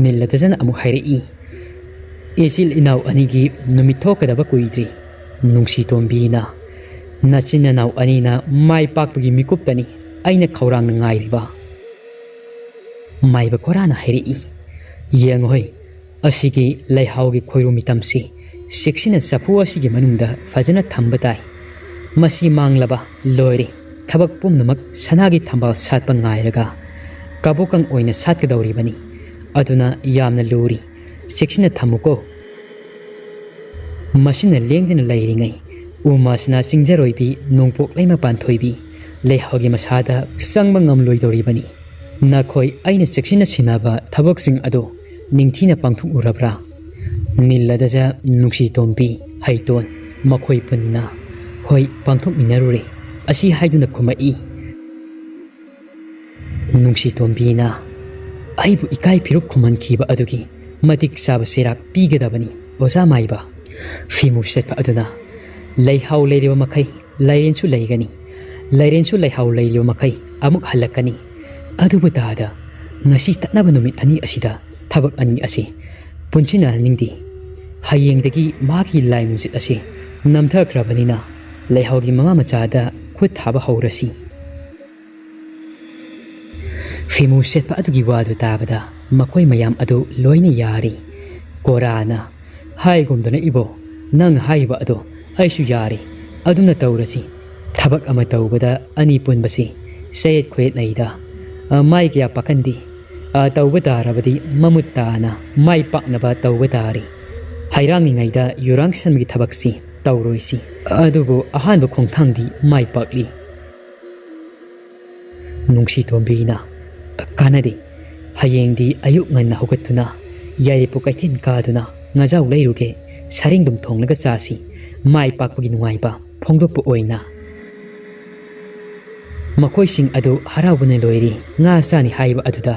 ꯅꯤꯜꯂꯗꯖꯅ ꯑꯃꯨꯛ ꯍꯥꯏꯔꯛꯏ꯫ ꯏꯆꯤꯜ ꯏꯅꯥꯎ ꯑꯅꯤꯒꯤ ꯅꯨꯃꯤꯠ ꯊꯣꯛꯀꯗꯕ ꯀꯨꯏꯗ꯭ꯔꯤ꯫ ꯅꯨꯡꯁꯤ ꯇꯣꯝꯕꯤꯅ, ꯅꯆꯤꯟ ꯅꯅꯥꯎ ꯑꯅꯤꯅ ꯃꯥꯏ ꯄꯥꯛꯄꯒꯤ ꯃꯤꯀꯨꯞꯇꯅꯤ ꯑꯩꯅ ꯈꯧꯔꯥꯡꯅ ꯉꯥꯏꯔꯤꯕ꯫ ꯃꯥꯏꯕ ꯈꯣꯔꯥꯅ ꯍꯥꯏꯔꯛꯏ, ꯌꯦꯡꯉꯨꯍꯩ, ꯑꯁꯤꯒꯤ ꯂꯩꯍꯥꯎꯒꯤ ꯈꯣꯏꯔꯨ ꯃꯤꯇꯝꯁꯤ ꯆꯦꯛꯁꯤꯟꯅ ꯆꯐꯨ ꯑꯁꯤꯒꯤ ꯃꯅꯨꯡꯗ ꯐꯖꯅ ꯊꯝꯕ ꯇꯥꯏ꯫ ꯃꯁꯤ ꯃꯥꯡꯂꯕ ꯂꯣꯏꯔꯦ꯫ ꯊꯕꯛ ꯄꯨꯝꯅꯃꯛ ꯁꯅꯥꯒꯤ ꯊꯝꯕꯥꯜ ꯁꯥꯠꯄ ꯉꯥꯏꯔꯒ ꯀꯕꯣꯀꯪ ꯑꯣꯏꯅ ꯁꯥꯠꯀꯗꯧꯔꯤꯕꯅꯤ꯫ ꯑꯗꯨꯅ ꯌꯥꯝꯅ ꯂꯨꯔꯤ꯫ ꯆꯦꯛꯁꯤꯟꯅ ꯊꯝꯃꯨꯀꯣ꯫ ꯃꯁꯤꯅ ꯂꯦꯡꯗꯅ ꯂꯩꯔꯤꯉꯩ ꯎꯃꯥꯁꯅꯥ ꯆꯤꯡꯖꯔꯣꯏꯕꯤ, ꯅꯣꯡꯄꯣꯛ ꯂꯩꯃ ꯄꯥꯟꯊꯣꯏꯕꯤ, ꯂꯩꯍꯥꯎꯒꯤ ꯃꯁꯥꯗ ꯆꯪꯕ ꯉꯝꯂꯣꯏꯗꯧꯔꯤꯕꯅꯤ꯫ ꯅꯈꯣꯏ ꯑꯩꯅ ꯆꯦꯛꯁꯤꯟꯅ ꯁꯤꯟꯅꯕ ꯊꯕꯛꯁꯤꯡ ꯑꯗꯨ ꯅꯤꯡꯊꯤꯅ ꯄꯥꯡꯊꯣꯛꯎꯔꯕ꯭ꯔꯥ? ꯅꯤꯜꯂꯗꯖ, ꯅꯨꯡꯁꯤ ꯇꯣꯝꯕꯤ, ꯍꯩꯇꯣꯟ, ꯃꯈꯣꯏ ꯄꯨꯟꯅ, ꯍꯣꯏ, ꯄꯥꯡꯊꯣꯛꯃꯤꯟꯅꯔꯨꯔꯦ ꯑꯁꯤ ꯍꯥꯏꯗꯨꯅ ꯈꯨꯝꯃꯛꯏ꯫ ꯅꯨꯡꯁꯤ ꯇꯣꯝꯕꯤꯅ ꯑꯩꯕꯨ ꯏꯀꯥꯏ ꯐꯤꯔꯨꯛ ꯈꯨꯝꯍꯟꯈꯤꯕ ꯑꯗꯨꯒꯤ ꯃꯇꯤꯛ ꯆꯥꯕ ꯆꯩꯔꯥꯛ ꯄꯤꯒꯗꯕꯅꯤ, ꯑꯣꯖꯥ ꯃꯥꯏꯕ꯫ ꯐꯤꯃꯨ ꯁꯦꯠꯄ ꯑꯗꯨꯅ ꯂꯩꯍꯥꯎ ꯂꯩꯔꯤꯕ ꯃꯈꯩ ꯂꯥꯏꯔꯦꯟꯁꯨ ꯂꯩꯒꯅꯤ, ꯂꯥꯏꯔꯦꯟꯁꯨ ꯂꯩꯍꯥꯎ ꯂꯩꯔꯤꯕ ꯃꯈꯩ ꯑꯃꯨꯛ ꯍꯜꯂꯛꯀꯅꯤ꯫ ꯑꯗꯨꯕꯨ ꯇꯥꯗ, ꯉꯁꯤ ꯇꯠꯅꯕ ꯅꯨꯃꯤꯠ ꯑꯅꯤ ꯑꯁꯤꯗ ꯊꯕꯛ ꯑꯅꯤ ꯑꯁꯤ ꯄꯨꯟꯁꯤꯟꯅꯍꯟꯅꯤꯡꯗꯦ꯫ ꯍꯌꯦꯡꯗꯒꯤ ꯃꯥꯒꯤ ꯂꯥꯏ ꯅꯨꯡꯁꯤꯠ ꯑꯁꯤ ꯅꯝꯊꯈ꯭ꯔꯕꯅꯤꯅ ꯂꯩꯍꯥꯎꯒꯤ ꯃꯃꯥ ꯃꯆꯥꯗ ꯈꯨꯠ ꯊꯥꯕ ꯍꯧꯔꯁꯤ꯫ ꯐꯤꯃꯨ ꯁꯦꯠꯄ ꯑꯗꯨꯒꯤ ꯋꯥꯗꯨ ꯇꯥꯕꯗ ꯃꯈꯣꯏ ꯃꯌꯥꯝ ꯑꯗꯨ ꯂꯣꯏꯅ ꯌꯥꯔꯤ꯫ ꯀꯣꯔꯥꯅ, "ꯍꯥꯏꯒꯨꯝꯗꯅ ꯏꯕꯣ, ꯅꯪ ꯍꯥꯏꯔꯤꯕ ꯑꯗꯣ ꯑꯩꯁꯨ ꯌꯥꯔꯤ꯫ ꯑꯗꯨꯝꯅ ꯇꯧꯔꯁꯤ꯫ ꯊꯕꯛ ꯑꯃ ꯇꯧꯕꯗ ꯑꯅꯤ ꯄꯨꯟꯕꯁꯤ ꯆꯌꯦꯠ ꯈꯣꯏꯌꯦꯠꯅꯩꯗ꯫ ꯑ, ꯃꯥꯏ ꯀꯌꯥ ꯄꯥꯛꯍꯟꯗꯦ꯫ ꯑ, ꯇꯧꯕ ꯇꯥꯔꯕꯗꯤ ꯃꯃꯨꯠ ꯇꯥꯅ ꯃꯥꯏ ꯄꯥꯛꯅꯕ ꯇꯧꯕ ꯇꯥꯔꯤ꯫ ꯍꯩꯔꯥꯡꯂꯤꯉꯩꯗ ꯌꯨꯔꯥꯡꯁꯟꯕꯒꯤ ꯊꯕꯛꯁꯤ ꯇꯧꯔꯣꯏꯁꯤ꯫ ꯑꯗꯨꯕꯨ ꯑꯍꯥꯟꯕ ꯈꯣꯡꯊꯥꯡꯗꯤ ꯃꯥꯏ ꯄꯥꯛꯂꯤ꯫" ꯅꯨꯡꯁꯤ ꯇꯣꯝꯕꯤꯅ, "ꯀꯥꯟꯅꯗꯦ꯫ ꯍꯌꯦꯡꯗꯤ ꯑꯌꯨꯛ ꯉꯟꯅ ꯍꯧꯒꯠꯇꯨꯅ ꯌꯥꯏꯔꯤꯄꯣꯛ ꯀꯩꯊꯦꯜ ꯀꯥꯗꯨꯅ ꯉꯥꯖꯥꯎ ꯂꯩꯔꯨꯒꯦ, ꯁꯔꯦꯡꯗꯨꯝ ꯊꯣꯡꯂꯒ ꯆꯥꯁꯤ꯫ ꯃꯥꯏ ꯄꯥꯛꯄꯒꯤ ꯅꯨꯡꯉꯥꯏꯕ ꯐꯣꯡꯗꯣꯛꯄ ꯑꯣꯏꯅ꯫" ꯃꯈꯣꯏꯁꯤꯡ ꯑꯗꯨ ꯍꯔꯥꯎꯕꯅ ꯂꯣꯏꯔꯤ꯫ ꯉꯥ ꯆꯥꯅꯤ ꯍꯥꯏꯕ ꯑꯗꯨꯗ꯫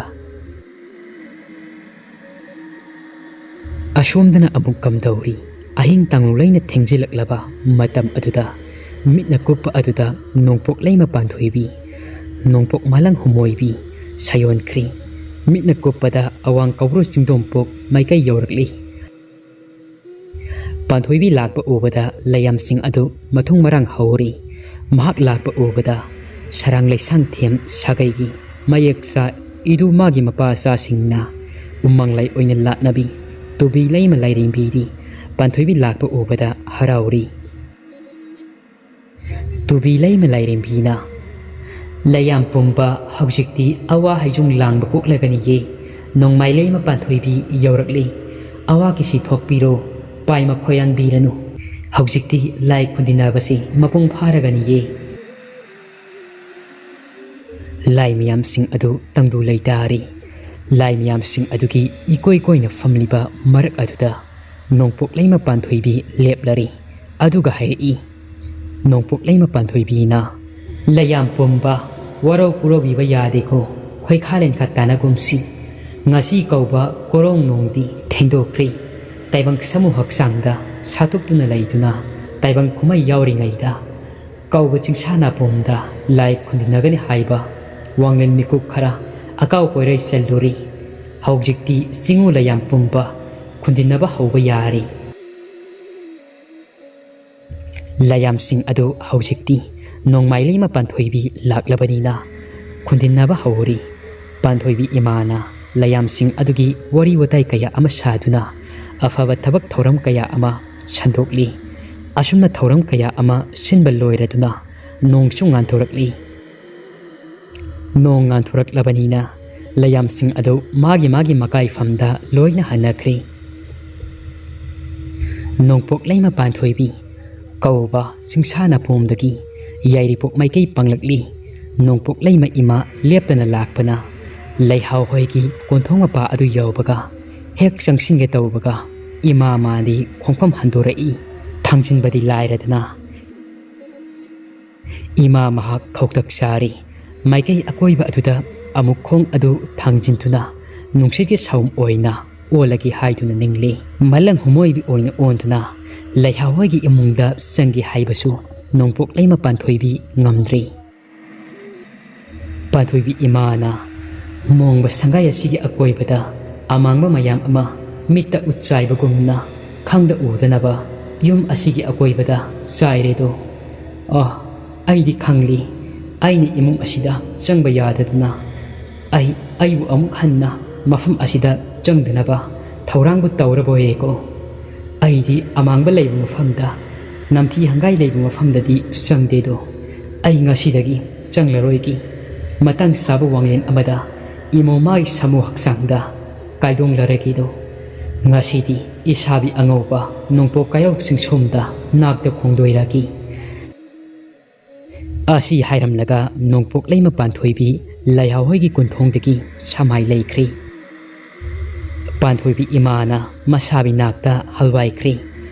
ꯑꯁꯣꯝꯗꯅ ꯑꯃꯨꯛ ꯀꯝꯗꯧꯔꯤ? ꯑꯍꯤꯡ ꯇꯥꯡꯂꯨ ꯂꯩꯅ ꯊꯦꯡꯖꯤꯜꯂꯛꯂꯕ ꯃꯇꯝ ꯑꯗꯨꯗ ꯃꯤꯠꯅ ꯀꯨꯞꯄ ꯑꯗꯨꯗ ꯅꯣꯡꯄꯣꯛ ꯂꯩꯃ ꯄꯥꯟꯊꯣꯏꯕꯤ, ꯅꯣꯡꯄꯣꯛ ꯃꯥꯂꯪ ꯍꯨꯝꯃꯣꯏꯕꯤ ꯁꯥꯌꯣꯟꯈ꯭ꯔꯤ꯫ ꯃꯤꯠꯅ ꯀꯨꯞꯄꯗ ꯑꯋꯥꯡ ꯀꯧꯕ꯭ꯔꯨ ꯆꯤꯡꯗꯣꯡꯄꯣꯛ ꯃꯥꯏꯀꯩ ꯌꯧꯔꯛꯂꯤ꯫ ꯄꯥꯟꯊꯣꯏꯕꯤ ꯂꯥꯛꯄ ꯎꯕꯗ ꯂꯩꯌꯥꯝꯁꯤꯡ ꯑꯗꯨ ꯃꯊꯨꯡ ꯃꯔꯥꯡ ꯍꯧꯔꯤ꯫ ꯃꯍꯥꯛ ꯂꯥꯛꯄ ꯎꯕꯗ ꯁꯔꯥꯡ ꯂꯩꯁꯥꯡ ꯊꯦꯝ ꯁꯥꯒꯩꯒꯤ ꯃꯌꯦꯛꯆꯥ ꯏꯗꯨ ꯃꯥꯒꯤ ꯃꯄꯥꯆꯥꯁꯤꯡꯅ ꯎꯃꯪ ꯂꯥꯏ ꯑꯣꯏꯅ ꯂꯥꯠꯅꯕꯤ ꯇꯨꯕꯤ ꯂꯩꯃ ꯂꯥꯏꯔꯦꯝꯕꯤꯗꯤ ꯄꯥꯟꯊꯣꯏꯕꯤ ꯂꯥꯛꯄ ꯎꯕꯗ ꯍꯔꯥꯎꯔꯤ꯫ ꯇꯨꯕꯤ ꯂꯩꯃ ꯂꯥꯏꯔꯦꯝꯕꯤꯅ, "ꯂꯩꯌꯥꯝ ꯄꯨꯝꯕ, ꯍꯧꯖꯤꯛꯇꯤ ꯑꯋꯥ ꯍꯩꯖꯨꯡ ꯂꯥꯡꯕ ꯀꯣꯛꯂꯒꯅꯤꯌꯦ꯫ ꯅꯣꯡꯃꯥꯏ ꯂꯩꯃ ꯄꯥꯟꯊꯣꯏꯕꯤ ꯌꯧꯔꯛꯂꯦ꯫ ꯑꯋꯥ ꯀꯤꯁꯤ ꯊꯣꯛꯄꯤꯔꯣ, ꯄꯥꯏꯃ ꯈꯣꯏꯔꯥꯡꯕꯤꯔꯅꯨ꯫ ꯍꯧꯖꯤꯛꯇꯤ ꯂꯥꯏ ꯈꯨꯟꯗꯤꯟꯅꯕꯁꯤ ꯃꯄꯨꯡ ꯐꯥꯔꯒꯅꯤꯌꯦ꯫" ꯂꯥꯏ ꯃꯌꯥꯝꯁꯤꯡ ꯑꯗꯨ ꯇꯪꯗꯨ ꯂꯩꯇꯥꯔꯤ꯫ ꯂꯥꯏ ꯃꯌꯥꯝꯁꯤꯡ ꯑꯗꯨꯒꯤ ꯏꯀꯣꯏ ꯀꯣꯏꯅ ꯐꯝꯂꯤꯕ ꯃꯔꯛ ꯑꯗꯨꯗ ꯅꯣꯡꯄꯣꯛ ꯂꯩꯃ ꯄꯥꯟꯊꯣꯏꯕꯤ ꯂꯦꯞꯂꯔꯤ꯫ ꯑꯗꯨꯒ ꯍꯥꯏꯔꯛꯏ, ꯅꯣꯡꯄꯣꯛ ꯂꯩꯃ ꯄꯥꯟꯊꯣꯏꯕꯤꯅ, "ꯂꯩꯌꯥꯝ ꯄꯨꯝꯕ, ꯋꯥꯔꯧ ꯄꯨꯔꯧꯕꯤꯕ ꯌꯥꯗꯦꯀꯣ, ꯈꯣꯏꯈꯥ ꯂꯦꯟꯈꯥ ꯇꯥꯟꯅꯒꯨꯝꯁꯤ꯫ ꯉꯁꯤ ꯀꯧꯕ ꯀꯣꯔꯣꯡ ꯅꯣꯡꯗꯤ ꯊꯦꯡꯗꯣꯛꯈ꯭ꯔꯦ꯫ ꯇꯥꯏꯕꯪ ꯁꯥꯃꯨ ꯍꯛꯆꯥꯡꯗ ꯁꯥꯇꯨꯛꯇꯨꯅ ꯂꯩꯗꯨꯅ ꯇꯥꯏꯕꯪ ꯀꯨꯝꯍꯩ ꯌꯥꯎꯔꯤꯉꯩꯗ ꯀꯧꯕ ꯆꯤꯡꯁꯥ ꯅꯥꯄꯣꯝꯗ ꯂꯥꯏ ꯈꯨꯟꯗꯤꯟꯅꯒꯅꯤ ꯍꯥꯏꯕ ꯋꯥꯡꯂꯦꯟ ꯃꯤꯀꯨꯞ ꯈꯔ ꯑꯀꯥꯎ ꯀꯣꯏꯔꯩ ꯆꯜꯂꯨꯔꯤ꯫ ꯍꯧꯖꯤꯛꯇꯤ ꯆꯤꯡꯉꯨ ꯂꯩꯌꯥꯝ ꯄꯨꯝꯕ ꯈꯨꯟꯗꯤꯟꯅꯕ ꯍꯧꯕ ꯌꯥꯔꯦ꯫ ꯂꯥꯏꯌꯥꯝꯁꯤꯡ ꯑꯗꯨ ꯍꯧꯖꯤꯛꯇꯤ ꯅꯣꯡꯃꯥꯏ ꯂꯩꯃ ꯄꯥꯟꯊꯣꯏꯕꯤ ꯂꯥꯛꯂꯕꯅꯤꯅ ꯈꯨꯟꯗꯤꯟꯅꯕ ꯍꯧꯔꯤ꯫ ꯄꯥꯟꯊꯣꯏꯕꯤ ꯏꯃꯥꯅ ꯂꯥꯏꯌꯥꯝꯁꯤꯡ ꯑꯗꯨꯒꯤ ꯋꯥꯔꯤ ꯋꯥꯇꯥꯏ ꯀꯌꯥ ꯑꯃ ꯁꯥꯗꯨꯅ ꯑꯐꯕ ꯊꯕꯛ ꯊꯧꯔꯝ ꯀꯌꯥ ꯑꯃ ꯁꯟꯗꯣꯛꯂꯤ꯫ ꯑꯁꯨꯝꯅ ꯊꯧꯔꯝ ꯀꯌꯥ ꯑꯃ ꯁꯤꯟꯕ ꯂꯣꯏꯔꯗꯨꯅ ꯅꯣꯡꯁꯨ ꯉꯥꯟꯊꯣꯔꯛꯂꯤ꯫ ꯅꯣꯡ ꯉꯥꯟꯊꯣꯔꯛꯂꯕꯅꯤꯅ ꯂꯩꯌꯥꯝꯁꯤꯡ ꯑꯗꯨ ꯃꯥꯒꯤ ꯃꯥꯒꯤ ꯃꯀꯥꯏꯐꯝꯗ ꯂꯣꯏꯅ ꯍꯟꯅꯈ꯭ꯔꯦ꯫ ꯅꯣꯡꯄꯣꯛ ꯂꯩꯃ ꯄꯥꯟꯊꯣꯏꯕꯤ ꯀꯧꯕ ꯆꯤꯡꯁꯥꯅ ꯄꯣꯝꯗꯒꯤ ꯌꯥꯏꯔꯤꯄꯣꯛ ꯃꯥꯏꯀꯩ ꯄꯥꯡꯂꯛꯂꯤ꯫ ꯅꯣꯡꯄꯣꯛ ꯂꯩꯃ ꯏꯃꯥ ꯂꯦꯞꯇꯅ ꯂꯥꯛꯄꯅ ꯂꯩꯍꯥꯎ ꯍꯣꯏꯒꯤ ꯀꯣꯟꯊꯣꯡ ꯃꯄꯥ ꯑꯗꯨ ꯌꯧꯕꯒ ꯍꯦꯛ ꯆꯪꯁꯤꯟꯒꯦ ꯇꯧꯕꯒ ꯏꯃꯥ ꯃꯥꯗꯤ ꯈꯣꯡꯐꯝ ꯍꯟꯗꯣꯔꯛꯏ꯫ ꯊꯥꯡꯖꯤꯟꯕꯗꯤ ꯂꯥꯏꯔꯗꯅ ꯏꯃꯥ ꯃꯍꯥꯛ ꯈꯧꯇꯛ ꯆꯥꯔꯤ꯫ ꯃꯥꯏꯀꯩ ꯑꯀꯣꯏꯕ ꯑꯗꯨꯗ ꯑꯃꯨꯛ ꯈꯣꯡ ꯑꯗꯨ ꯊꯥꯡꯖꯤꯟꯗꯨꯅ ꯅꯨꯡꯁꯤꯠꯀꯤ ꯁꯥꯎꯝ ꯑꯣꯏꯅ ꯑꯣꯜꯂꯒꯦ ꯍꯥꯏꯗꯨꯅ ꯅꯤꯡꯂꯤ꯫ ꯃꯂꯪ ꯍꯨꯃꯣꯏꯕꯤ ꯑꯣꯏꯅ ꯑꯣꯟꯗꯨꯅ ꯂꯩꯍꯥꯎ ꯍꯣꯏꯒꯤ ꯏꯃꯨꯡꯗ ꯆꯪꯒꯦ ꯍꯥꯏꯕꯁꯨ ꯅꯣꯡꯄꯣꯛ ꯂꯩꯃ ꯄꯥꯟꯊꯣꯏꯕꯤ ꯉꯝꯗ꯭ꯔꯤ꯫ ꯄꯥꯟꯊꯣꯏꯕꯤ ꯏꯃꯥꯅ ꯃꯣꯡꯕ ꯁꯪꯒꯥꯏ ꯑꯁꯤꯒꯤ ꯑꯀꯣꯏꯕꯗ ꯑꯃꯥꯡꯕ ꯃꯌꯥꯝ ꯑꯃ ꯃꯤꯠꯇ ꯎꯠ ꯆꯥꯏꯕꯒꯨꯝꯅ ꯈꯪꯗ ꯎꯗꯅꯕ ꯌꯨꯝ ꯑꯁꯤꯒꯤ ꯑꯀꯣꯏꯕꯗ ꯆꯥꯏꯔꯦꯗꯣ꯫ ꯑ, ꯑꯩꯗꯤ ꯈꯪꯂꯤ꯫ ꯑꯩꯅ ꯏꯃꯨꯡ ꯑꯁꯤꯗ ꯆꯪꯕ ꯌꯥꯗꯗꯅ ꯑꯩ, ꯑꯩꯕꯨ ꯑꯃꯨꯛ ꯍꯟꯅ ꯃꯐꯝ ꯑꯁꯤꯗ ꯆꯪꯗꯅꯕ ꯊꯧꯔꯥꯡꯕꯨ ꯇꯧꯔꯕꯣꯏꯔꯦꯀꯣ꯫ ꯑꯩꯗꯤ ꯑꯃꯥꯡꯕ ꯂꯩꯕ ꯃꯐꯝꯗ, ꯅꯝꯊꯤ ꯍꯪꯒꯥꯏ ꯂꯩꯕ ꯃꯐꯝꯗꯗꯤ ꯆꯪꯗꯦꯗꯣ꯫ ꯑꯩ ꯉꯁꯤꯗꯒꯤ ꯆꯪꯂꯔꯣꯏꯒꯦ꯫ ꯃꯇꯥꯡ ꯆꯥꯕ ꯋꯥꯡꯂꯦꯟ ꯑꯃꯗ ꯏꯃꯣ ꯃꯥꯒꯤ ꯁꯥꯃꯨ ꯍꯛꯆꯥꯡꯗ ꯀꯥꯏꯗꯣꯡꯂꯔꯒꯦꯗꯣ꯫ ꯉꯁꯤꯗꯤ ꯏꯁꯥꯕꯤ ꯑꯉꯧꯕ ꯅꯣꯡꯄꯣꯛ ꯀꯥꯏꯔꯧ ꯆꯤꯡꯁꯣꯝꯗ ꯅꯥꯛꯇ ꯈꯣꯡꯗꯣꯏꯔꯒꯦ꯫ ꯑꯁꯤ ꯍꯥꯏꯔꯝꯂꯒ ꯅꯣꯡꯄꯣꯛ ꯂꯩꯃ ꯄꯥꯟꯊꯣꯏꯕꯤ ꯂꯩꯍꯥꯎ ꯍꯣꯏꯒꯤ ꯀꯨꯟꯊꯣꯡꯗꯒꯤ ꯁꯃꯥꯏ ꯂꯩꯈ꯭ꯔꯦ꯫ ꯄꯥꯟꯊꯣꯏꯕꯤ ꯏꯃꯥꯅ ꯃꯁꯥꯕꯤ ꯅꯥꯛꯇ ꯍꯜꯋꯥꯏꯈ꯭ꯔꯦ꯫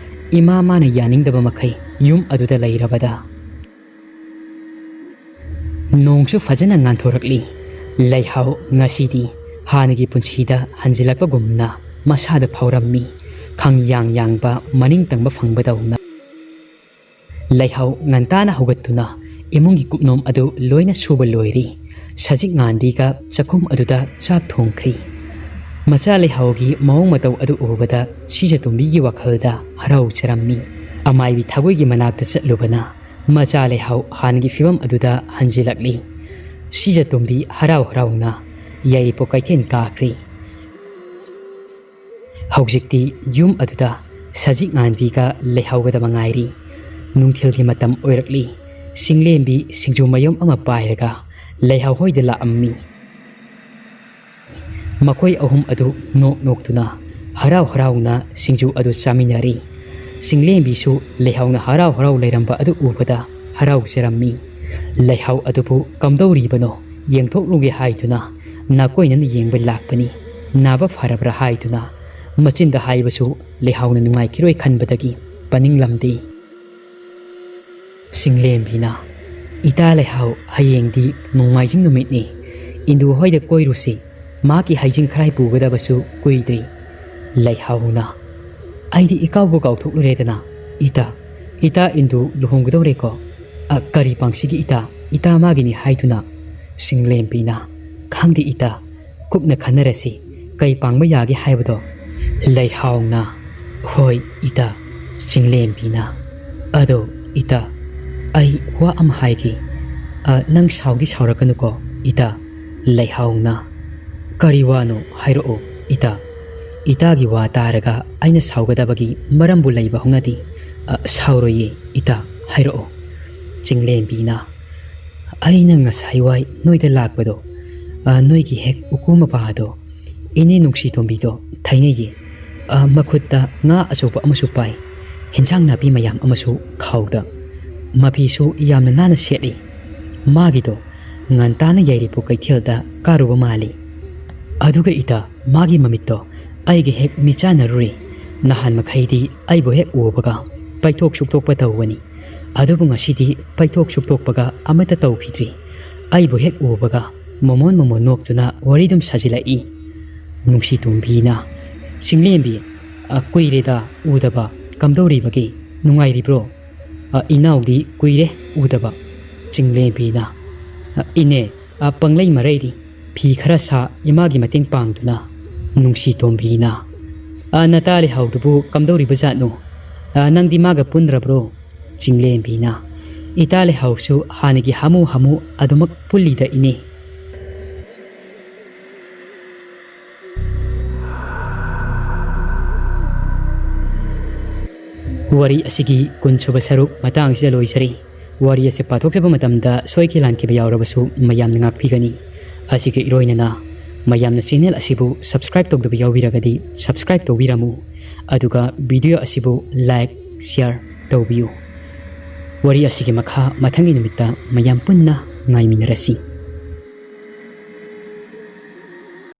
ꯏꯃꯥ ꯃꯥꯅ ꯌꯥꯅꯤꯡꯗꯕ ꯃꯈꯩ ꯌꯨꯝ ꯑꯗꯨꯗ ꯂꯩꯔꯕꯗ꯫ ꯅꯣꯡꯁꯨ ꯐꯖꯅ ꯉꯥꯟꯊꯣꯔꯛꯂꯤ꯫ ꯂꯩꯍꯥꯎ ꯉꯁꯤꯗꯤ ꯍꯥꯟꯅꯒꯤ ꯄꯨꯟꯁꯤꯗ ꯍꯟꯖꯤꯜꯂꯛꯄꯒꯨꯝꯅ ꯃꯁꯥꯗ ꯐꯥꯎꯔꯝꯃꯤ꯫ ꯈꯪꯌꯥꯡ ꯌꯥꯡꯕ ꯃꯅꯤꯡ ꯇꯪꯕ ꯐꯪꯕꯗꯧꯅ꯫ ꯂꯩꯍꯥꯎ ꯉꯟꯇꯥꯅ ꯍꯧꯒꯠꯇꯨꯅ ꯏꯃꯨꯡꯒꯤ ꯀꯨꯞꯅꯣꯝ ꯑꯗꯨ ꯂꯣꯏꯅ ꯁꯨꯕ ꯂꯣꯏꯔꯤ꯫ ꯁꯖꯤꯛ ꯉꯥꯟꯕꯤꯒ ꯆꯥꯛꯈꯨꯝ ꯑꯗꯨꯗ ꯆꯥꯛ ꯊꯣꯡꯈ꯭ꯔꯤ꯫ ꯃꯆꯥ ꯂꯩꯍꯥꯎꯒꯤ ꯃꯑꯣꯡ ꯃꯇꯧ ꯑꯗꯨ ꯎꯕꯗ ꯁꯤꯖꯇꯣꯝꯕꯤꯒꯤ ꯋꯥꯈꯜꯗ ꯍꯔꯥꯎꯖꯔꯝꯃꯤ꯫ ꯑꯃꯥꯏꯕꯤ ꯊꯥꯒꯣꯏꯒꯤ ꯃꯅꯥꯛꯇ ꯆꯠꯂꯨꯕꯅ ꯃꯆꯥ ꯂꯩꯍꯥꯎ ꯍꯥꯟꯅꯒꯤ ꯐꯤꯕꯝ ꯑꯗꯨꯗ ꯍꯟꯖꯤꯜꯂꯛꯂꯤ꯫ ꯁꯤꯖꯇꯣꯝꯕꯤ ꯍꯔꯥꯎ ꯍꯔꯥꯎꯅ ꯌꯥꯏꯔꯤꯄꯣꯛ ꯀꯩꯊꯦꯜ ꯀꯥꯈ꯭ꯔꯦ꯫ ꯍꯧꯖꯤꯛꯇꯤ ꯌꯨꯝ ꯑꯗꯨꯗ ꯁꯖꯤꯛ ꯉꯥꯟꯕꯤꯒ ꯂꯩꯍꯥꯎꯒꯗ ꯃꯉꯥꯏꯔꯤ꯫ ꯅꯨꯡꯊꯤꯜꯒꯤ ꯃꯇꯝ ꯑꯣꯏꯔꯛꯂꯤ꯫ ꯆꯤꯡꯂꯦꯝꯕꯤ ꯁꯤꯡꯖꯨ ꯃꯌꯨꯝ ꯑꯃ ꯄꯥꯏꯔꯒ ꯂꯩꯍꯥꯎ ꯍꯣꯏꯗ ꯂꯥꯛꯑꯝꯃꯤ꯫ ꯃꯈꯣꯏ ꯑꯍꯨꯝ ꯑꯗꯨ ꯅꯣꯛ ꯅꯣꯛꯇꯨꯅ ꯍꯔꯥꯎ ꯍꯔꯥꯎꯅ ꯁꯤꯡꯖꯨ ꯑꯗꯨ ꯆꯥꯃꯤꯟꯅꯔꯤ꯫ ꯆꯤꯡꯂꯦꯝꯕꯤꯁꯨ ꯂꯩꯍꯥꯎꯅ ꯍꯔꯥꯎ ꯍꯔꯥꯎ ꯂꯩꯔꯝꯕ ꯑꯗꯨ ꯎꯕꯗ ꯍꯔꯥꯎꯖꯔꯝꯃꯤ꯫ ꯂꯩꯍꯥꯎ ꯑꯗꯨꯕꯨ ꯀꯝꯗꯧꯔꯤꯕꯅꯣ ꯌꯦꯡꯊꯣꯛꯂꯨꯒꯦ ꯍꯥꯏꯗꯨꯅ ꯅꯥꯀꯣꯏꯅꯅ ꯌꯦꯡꯕ ꯂꯥꯛꯄꯅꯤ꯫ ꯅꯥꯕ ꯐꯔꯕ꯭ꯔꯥ ꯍꯥꯏꯗꯨꯅ ꯃꯆꯤꯟꯗ ꯍꯥꯏꯕꯁꯨ ꯂꯩꯍꯥꯎꯅ ꯅꯨꯡꯉꯥꯏꯈꯤꯔꯣꯏ ꯈꯟꯕꯗꯒꯤ ꯄꯅꯤꯡꯂꯝꯗꯦ꯫ ꯆꯤꯡꯂꯦꯝꯕꯤꯅ, "ꯏꯇꯥ ꯂꯩꯍꯥꯎ, ꯍꯌꯦꯡꯗꯤ ꯅꯣꯡꯃꯥꯏꯖꯤꯡ ꯅꯨꯃꯤꯠꯅꯤ꯫ ꯏꯟꯗꯨ ꯍꯣꯏꯗ ꯀꯣꯏꯔꯨꯁꯤ꯫ ꯃꯥꯒꯤ ꯍꯩꯖꯤꯡ ꯈꯔꯥꯏ ꯄꯨꯒꯗꯕꯁꯨ ꯀꯨꯏꯗ꯭ꯔꯤ꯫" ꯂꯩꯍꯥꯎꯅ, "ꯑꯩꯗꯤ ꯏꯀꯥꯎꯕꯨ ꯀꯥꯎꯊꯣꯛꯂꯨꯔꯦꯗꯅ꯫ ꯏꯇꯥ, ꯏꯇꯥ ꯏꯟꯗꯨ ꯂꯨꯍꯣꯡꯒꯗꯧꯔꯦꯀꯣ? ꯑ, ꯀꯔꯤ ꯄꯥꯡꯁꯤꯒꯦ ꯏꯇꯥ? ꯏꯇꯥ ꯃꯥꯒꯤꯅꯤ ꯍꯥꯏꯗꯨꯅ?" ꯆꯤꯡꯂꯦꯝꯕꯤꯅ, "ꯈꯪꯗꯦ ꯏꯇꯥ, ꯀꯨꯞꯅ ꯈꯟꯅꯔꯁꯤ꯫ ꯀꯩ ꯄꯥꯡꯕ ꯌꯥꯒꯦ ꯍꯥꯏꯕꯗꯣ?" ꯂꯩꯍꯥꯎꯅ, "ꯍꯣꯏ ꯏꯇꯥ꯫" ꯆꯤꯡꯂꯦꯝꯕꯤꯅ, "ꯑꯗꯣ ꯏꯇꯥ, ꯑꯩ ꯋꯥ ꯑꯃ ꯍꯥꯏꯒꯦ꯫ ꯑ, ꯅꯪ ꯁꯥꯎꯗꯤ ꯁꯥꯎꯔꯛꯀꯅꯨꯀꯣ ꯏꯇꯥ?" ꯂꯩꯍꯥꯎꯅ, "ꯀꯔꯤ ꯋꯥꯅꯣ ꯍꯥꯏꯔꯛꯑꯣ ꯏꯇꯥ꯫ ꯏꯇꯥꯒꯤ ꯋꯥ ꯇꯥꯔꯒ ꯑꯩꯅ ꯁꯥꯎꯒꯗꯕꯒꯤ ꯃꯔꯝꯕꯨ ꯂꯩꯕ ꯍꯧꯅꯗꯦ꯫ ꯑ, ꯁꯥꯎꯔꯣꯏꯌꯦ ꯏꯇꯥ, ꯍꯥꯏꯔꯛꯑꯣ꯫" ꯆꯤꯡꯂꯦꯝꯕꯤꯅ, "ꯑꯩꯅ ꯉꯁꯥꯏ ꯋꯥꯏ ꯅꯣꯏꯗ ꯂꯥꯛꯄꯗꯣ, ꯑ, ꯅꯣꯏꯒꯤ ꯍꯦꯛ ꯎꯀꯨ ꯃꯄꯥꯗꯣ, ꯏꯅꯦ ꯅꯨꯡꯁꯤꯇꯣꯝꯕꯤꯗꯣ ꯊꯦꯡꯅꯩꯌꯦ꯫ ꯑ, ꯃꯈꯨꯠꯇ ꯉꯥ ꯑꯆꯧꯕ ꯑꯃꯁꯨ ꯄꯥꯏ꯫ ꯍꯦꯟꯁꯥꯡ ꯅꯥꯄꯤ ꯃꯌꯥꯝ ꯑꯃꯁꯨ ꯈꯥꯎꯗ꯫ ꯃꯐꯤꯁꯨ ꯌꯥꯝꯅ ꯅꯥꯟꯅ ꯁꯦꯠꯂꯤ꯫ ꯃꯥꯒꯤꯗꯣ ꯉꯟꯇꯥꯅ ꯌꯥꯏꯔꯤꯄꯣꯛ ꯀꯩꯊꯦꯜꯗ ꯀꯥꯔꯨꯕ ꯃꯥꯜꯂꯤ꯫ ꯑꯗꯨꯒ ꯏꯇꯥ, ꯃꯥꯒꯤ ꯃꯃꯤꯠꯇꯣ ꯑꯩꯒ ꯍꯦꯛ ꯃꯤꯆꯥꯟꯅꯔꯨꯔꯦ꯫ ꯅꯍꯥꯟ ꯃꯈꯩꯗꯤ ꯑꯩꯕꯨ ꯍꯦꯛ ꯎꯕꯒ ꯄꯩꯊꯣꯛ ꯁꯨꯛꯇꯣꯛꯄ ꯇꯧꯕꯅꯤ꯫ ꯑꯗꯨꯕꯨ ꯉꯁꯤꯗꯤ ꯄꯩꯊꯣꯛ ꯁꯨꯛꯇꯣꯛꯄꯒ ꯑꯃꯠꯇ ꯇꯧꯈꯤꯗ꯭ꯔꯤ꯫ ꯑꯩꯕꯨ ꯍꯦꯛ ꯎꯕꯒ ꯃꯃꯣꯟ ꯃꯃꯣꯟ ꯅꯣꯛꯇꯨꯅ ꯋꯥꯔꯤꯗꯨꯝ ꯁꯥꯖꯤꯜꯂꯛꯏ꯫" ꯅꯨꯡꯁꯤꯇꯣꯝꯕꯤꯅ, "ꯆꯤꯡꯂꯦꯝꯕꯤ, ꯑ, ꯀꯨꯏꯔꯦꯗ ꯎꯗꯕ꯫ ꯀꯝꯗꯧꯔꯤꯕꯒꯦ? ꯅꯨꯡꯉꯥꯏꯔꯤꯕ꯭ꯔꯣ? ꯑ, ꯏꯅꯥꯎꯗꯤ ꯀꯨꯏꯔꯦ ꯎꯗꯕ꯫" ꯆꯤꯡꯂꯦꯝꯕꯤꯅ, "ꯑ, ꯏꯅꯦ, ꯑ, ꯄꯪꯂꯩ ꯃꯔꯩꯔꯤ꯫ ꯐꯤ ꯈꯔ ꯁꯥ, ꯏꯃꯥꯒꯤ ꯃꯇꯦꯡ ꯄꯥꯡꯗꯨꯅ꯫" ꯅꯨꯡꯁꯤ ꯇꯣꯝꯕꯤꯅ, "ꯑ, ꯅꯇꯥ ꯂꯩꯍꯥꯎꯗꯨꯕꯨ ꯀꯝꯗꯧꯔꯤꯕ ꯖꯥꯠꯅꯣ? ꯑ, ꯅꯪꯗꯤ ꯃꯥꯒ ꯄꯨꯟꯗ꯭ꯔꯕ꯭ꯔꯣ?" ꯆꯤꯡꯂꯦꯝꯕꯤꯅ, "ꯏꯇꯥ ꯂꯩꯍꯥꯎꯁꯨ ꯍꯥꯟꯅꯒꯤ ꯍꯥꯃꯨ ꯍꯥꯃꯨ ꯑꯗꯨꯃꯛ ꯄꯨꯜꯂꯤꯗ ꯏꯅꯦ꯫" ꯋꯥꯔꯤ ꯑꯁꯤꯒꯤ ꯀꯨꯟꯁꯨꯕ ꯁꯔꯨꯛ ꯃꯇꯥꯡꯁꯤꯗ ꯂꯣꯏꯖꯔꯦ꯫ ꯋꯥꯔꯤ ꯑꯁꯤ ꯄꯥꯊꯣꯛꯆꯕ ꯃꯇꯝꯗ ꯁꯣꯏꯈꯤ ꯂꯥꯟꯈꯤꯕ ꯌꯥꯎꯔꯕꯁꯨ ꯃꯌꯥꯝꯅ ꯉꯥꯛꯄꯤꯒꯅꯤ꯫ ꯑꯁꯤꯒ ꯏꯔꯣꯏꯅꯅ ꯃꯌꯥꯝꯅ ꯆꯦꯅꯦꯜ ꯑꯁꯤꯕꯨ ꯁꯕꯁꯀ꯭ꯔꯥꯏꯕ ꯇꯧꯗꯕ ꯌꯥꯎꯕꯤꯔꯒꯗꯤ ꯁꯕꯁꯀ꯭ꯔꯥꯏꯕ ꯇꯧꯕꯤꯔꯝꯃꯨ꯫ ꯑꯗꯨꯒ ꯚꯤꯗꯤꯑꯣ ꯑꯁꯤꯕꯨ ꯂꯥꯏꯛ, ꯁꯤꯌꯥꯔ ꯇꯧꯕꯤꯌꯨ꯫ ꯋꯥꯔꯤ ꯑꯁꯤꯒꯤ ꯃꯈꯥ ꯃꯊꯪꯒꯤ ꯅꯨꯃꯤꯠꯇ ꯃꯌꯥꯝ ꯄꯨꯟꯅ ꯉꯥꯏꯃꯤꯟꯅꯔꯁꯤ꯫